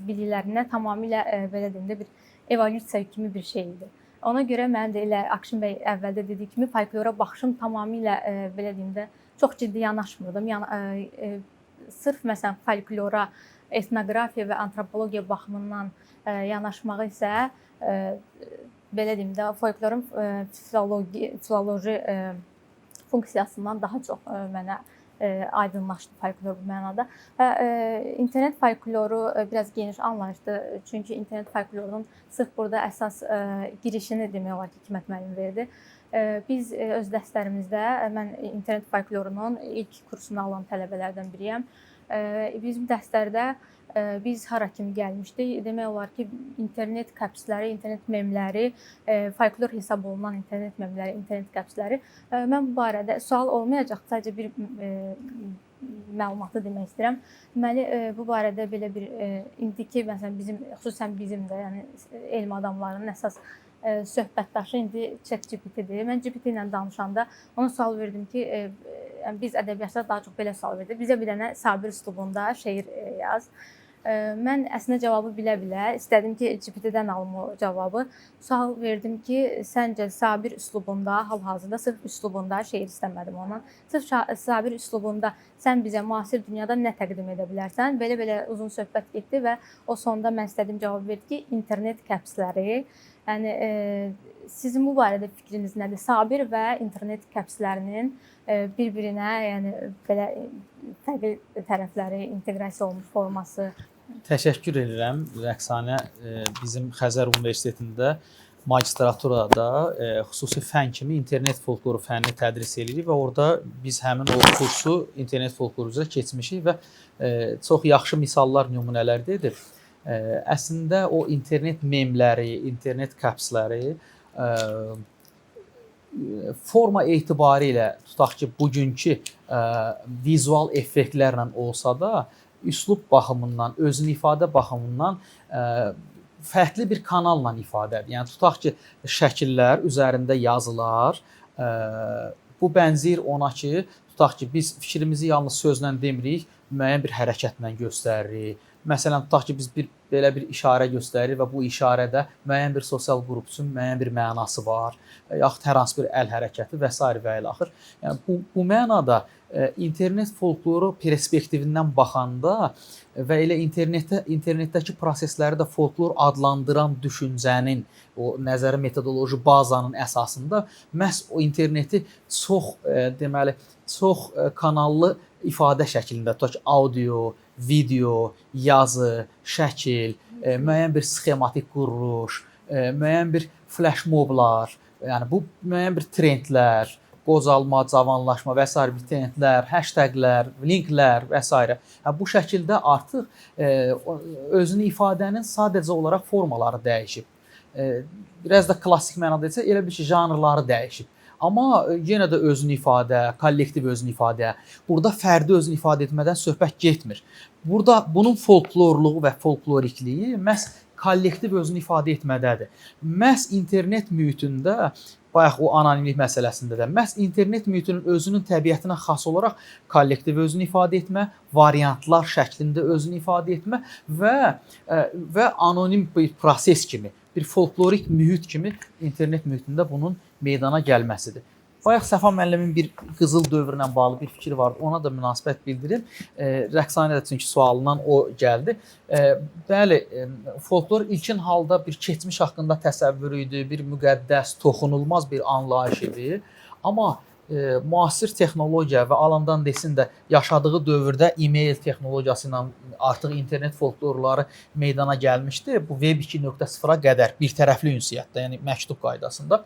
biliklərinə tamamilə belə deyim də bir evolyusiya kimi bir şey idi. Ona görə mənim də elə Akşin bəy əvvəldə dediyi kimi folklora baxışım tamamilə belə deyim də çox ciddi yanaşmırdım. Yəni sırf məsələn folklora etnoqrafiya və antropologiya baxımından yanaşmağı isə belə deyim də folklorun filoloji funksiyasından daha çox mənə aydınlaşdı folklor bu mənada. Və internet folkloru biraz geniş anlayışdır. Çünki internet folklorunun sırf burada əsas girişini demək olar ki, Hikmət müəllim verdi. Biz öz dərslərimizdə mən internet folklorunun ilk kursunu alan tələbələrdən biriyəm. Bizim dərslərdə biz hara kimi gəlmişdik? Demək olar ki, internet kapsləri, internet memləri, folklor hesab olunan internet memləri, internet kapsləri. Mən bu barədə sual olmayacaq, sadəcə bir məlumatı demək istəyirəm. Deməli, bu barədə belə bir indiki məsələn bizim, xüsusən bizim də, yəni elm adamlarının əsas söhbətdaşı indi ChatGPT-dir. Mən GPT ilə danışanda ona sual verdim ki, yəni biz ədəbiyyatda daha çox belə sual verdik. Bizə bir dənə Sabir üslubunda şeir yaz. Mən əslində cavabı bilə-bilə istədim ki, GPT-dən alım o cavabı. Sual verdim ki, səncə Sabir üslubunda, hal-hazırda sırf üslubunda şeir istəmədim ondan. Sırf Sabir üslubunda sən bizə müasir dünyada nə təqdim edə bilərsən? Belə-belə uzun söhbət getdi və o sonda mən istədiyim cavabı verdi ki, internet kəpsləri. Yəni sizin bu barədə fikriniz nədir? Sabir və internet kəpslərinin bir-birinə, yəni belə fərqli tərəfləri, inteqrasiya olunmuş forması. Təşəkkür edirəm Rəqsanə. Bizim Xəzər Universitetində magistraturada xüsusi fən kimi internet folkloru fənnini tədris edirik və orada biz həmin o kursu internet folkloru üzrə keçmişik və çox yaxşı misallar, nümunələr dedi. Əslində o internet memləri, internet kapsləri forma etibarilə tutaq ki, bugünkü vizual effektlərlə olsa da, üslub baxımından, özünü ifadə baxımından fərqli bir kanalla ifadədir. Yəni tutaq ki, şəkillər üzərində yazılar, bu bənzəyir ona ki, tutaq ki, biz fikrimizi yalnız sözlə demirik, müəyyən bir hərəkətlə göstəririk. Məsələn, tutaq ki, biz bir belə bir işarə göstəririk və bu işarədə müəyyən bir sosial qrup üçün müəyyən bir mənası var, yaxud hər hansı bir əl hərəkəti və sair və ilaxır. Yəni bu mənada internet folkloru perspektivindən baxanda və elə internetdəki prosesləri də folklor adlandıran düşüncənin, o nəzəri metodoloji bazanın əsasında məhz o interneti çox deməli, çox kanallı ifadə şəklində, tutaq ki, audio, video, yazı, şəkil, müəyyən bir sxematik quruluş, müəyyən bir flash moblar, yəni bu müəyyən bir trendlər, qocalma, cavanlaşma və sair bir trendlər, hashtaglər, linklər və sairə. Yəni bu şəkildə artıq özünü ifadənin sadəcə olaraq formaları dəyişib. Biraz da klassik mənada isə elə bil ki, janrları dəyişib. Amma yenə də özünü ifadə, kollektiv özünü ifadə, burada fərdi özünü ifadə etmədən söhbət getmir. Burada bunun folklorluğu və folklorikliyi məhz kollektiv özünü ifadə etmədədir. Məhz internet mühitində, bayaq o anonimlik məsələsində də, məhz internet mühitinin özünün təbiətinə xas olaraq kollektiv özünü ifadə etmə, variantlar şəklində özünü ifadə etmə və anonim bir proses kimi, bir folklorik mühit kimi internet mühitində bunun meydana gəlməsidir. Bayaq Səfa müəllimin bir qızıl dövrlə bağlı bir fikri vardı. Ona da münasibət bildirim. Rəqsanə də çünki sualından o gəldi. Bəli, folklor ilkin halda bir keçmiş haqqında təsəvvür idi, bir müqəddəs, toxunulmaz bir anlayış idi. Amma müasir texnologiya və Alan Dandesin də yaşadığı dövrdə e-mail texnologiyası ilə artıq internet folklorları meydana gəlmişdi. Bu Web 2.0-a qədər bir tərəfli ünsiyyətdə, yəni məktub qaydasında.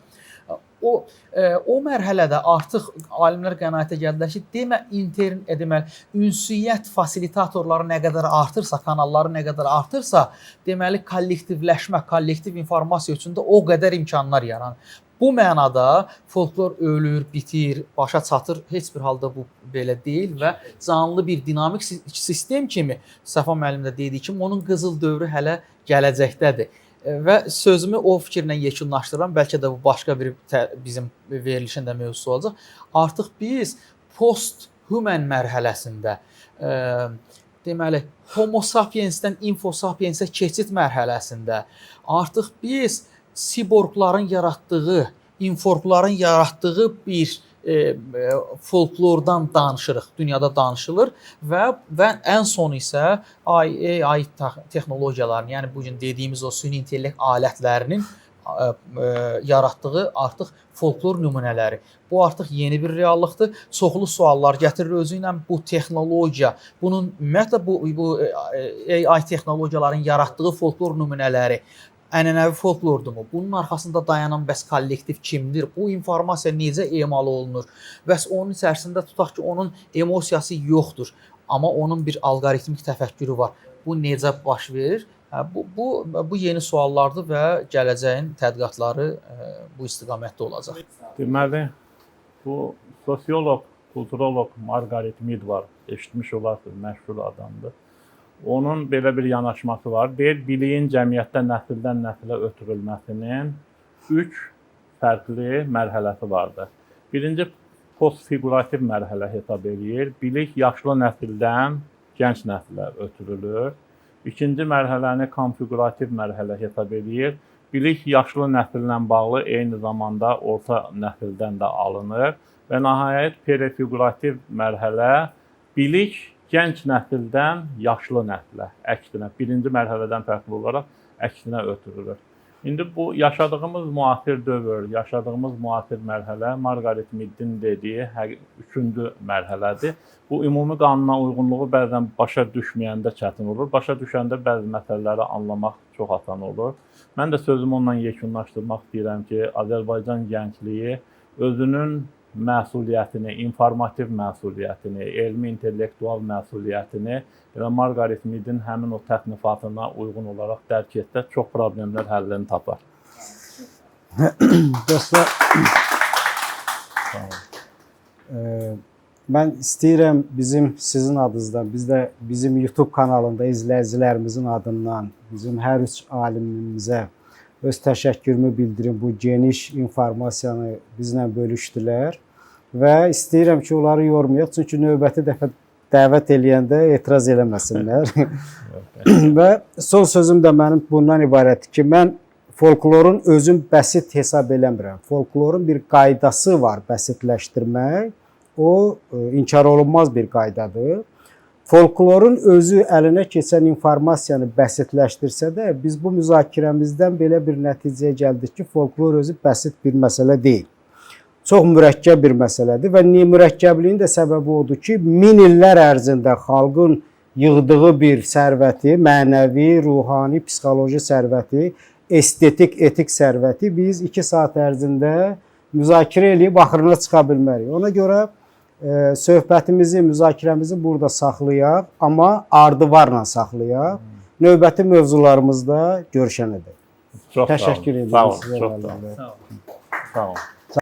O mərhələdə artıq alimlər qənaətə gəldilər ki, demə internet, deməli ünsiyyət fasilitatorları nə qədər artırsa, kanalları nə qədər artırsa, deməli kollektivləşmə, kollektiv informasiya üçün də o qədər imkanlar yaranır. Bu mənada folklor ölür, bitir, başa çatır. Heç bir halda bu belə deyil və canlı bir dinamik sistem kimi Səfa müəllim də dediyi kimi onun qızıl dövrü hələ gələcəkdədir. Və sözümü o fikirlə yekunlaşdıram. Bəlkə də bu başqa bir bizim verilişin də mövzusu olacaq. Artıq biz post-human mərhələsində, deməli Homo sapiensdən Info sapiensə keçid mərhələsində artıq biz siborqların yaratdığı, inforqların yaratdığı bir folklordan danışırıq, dünyada danışılır və ən son isə AI texnologiyalarının, yəni bu gün dediyimiz o süni intellekt alətlərinin yaratdığı artıq folklor nümunələri. Bu artıq yeni bir reallıqdır. Çoxlu suallar gətirir özü ilə bu texnologiya. Bunun ümumiyyətlə bu AI texnologiyaların yaratdığı folklor nümunələri ənənəvi folklordurmu? Bunun arxasında dayanan bəs kollektiv kimdir? Bu informasiya necə emal olunur? Bəs onun içərisində tutaq ki, onun emosiyası yoxdur, amma onun bir alqoritmik təfəkkürü var. Bu necə baş verir? Bu yeni suallardır və gələcəyin tədqiqatları bu istiqamətdə olacaq. Deməli, bu sosioloq, kulturoloq Margaret Mead var. Eşitmiş olarsınız, məşhur adamdır. Onun belə bir yanaşması var. Deyir, biliyin cəmiyyətdə nəsildən nəsilə ötürülməsinin 3 fərqli mərhələsi vardır. Birinci postfigurativ mərhələ hesab eləyir. Bilik yaşlı nəsildən gənc nəsilə ötürülür. İkinci mərhələni konfigurativ mərhələ hesab eləyir. Bilik yaşlı nəsillə bağlı eyni zamanda orta nəsildən də alınır və nəhayət perifigurativ mərhələ bilik gənc nəsildən yaşlı nəslə, əksinə, birinci mərhələdən fərqli olaraq əksinə ötürülür. İndi bu yaşadığımız müasir dövr, yaşadığımız müasir mərhələ Margaret Mead'in dediyi üçüncü mərhələdir. Bu ümumi qanuna uyğunluğu bəzən başa düşməyəndə çətin olur. Başa düşəndə bəzi məsələləri anlamaq çox asan olur. Mən də sözümü onunla yekunlaşdırmaq istəyirəm ki, Azərbaycan gəncliyi özünün məsuliyyətini, informativ məsuliyyətini, elmi intellektual məsuliyyətini elə Margaret Mead'in həmin o təsnifatına uyğun olaraq dərk etsə, çox problemlər həllini tapar. Dostlar, mən istəyirəm bizim sizin adınızdan, biz də bizim YouTube kanalında izləyicilərimizin adından bizim hər üç alimimizə öz təşəkkürümü bildirim. Bu geniş informasiyanı bizlə bölüşdülər və istəyirəm ki, onları yormayaq, çünki növbəti dəfə dəvət eləyəndə etiraz eləməsinlər. Və son sözüm də mənim bundan ibarətdir ki, mən folklorun özün bəsit hesab eləmirəm. Folklorun bir qaydası var bəsitləşdirmək. O inkar olunmaz bir qaydadır. Folklorun özü əlinə keçən informasiyanı bəsitləşdirsə də, biz bu müzakirəmizdən belə bir nəticəyə gəldik ki, folklor özü bəsit bir məsələ deyil. Çox mürəkkəb bir məsələdir və niyə mürəkkəbliyin də səbəbi odur ki, min illər ərzində xalqın yığdığı bir sərvəti, mənəvi, ruhani, psixoloji sərvəti, estetik, etik sərvəti biz 2 saat ərzində müzakirə eləyib axırına çıxa bilmərik. Ona görə söhbətimizi, müzakirəmizi burada saxlayaq, amma ardıvarla saxlayaq. Növbəti mövzularımızda görüşənədək. Çox sağ olun. Təşəkkür Sağ edirəm olun. sizə Çox sağ olun. müəllimlər. Sağ olun. Sağ olun.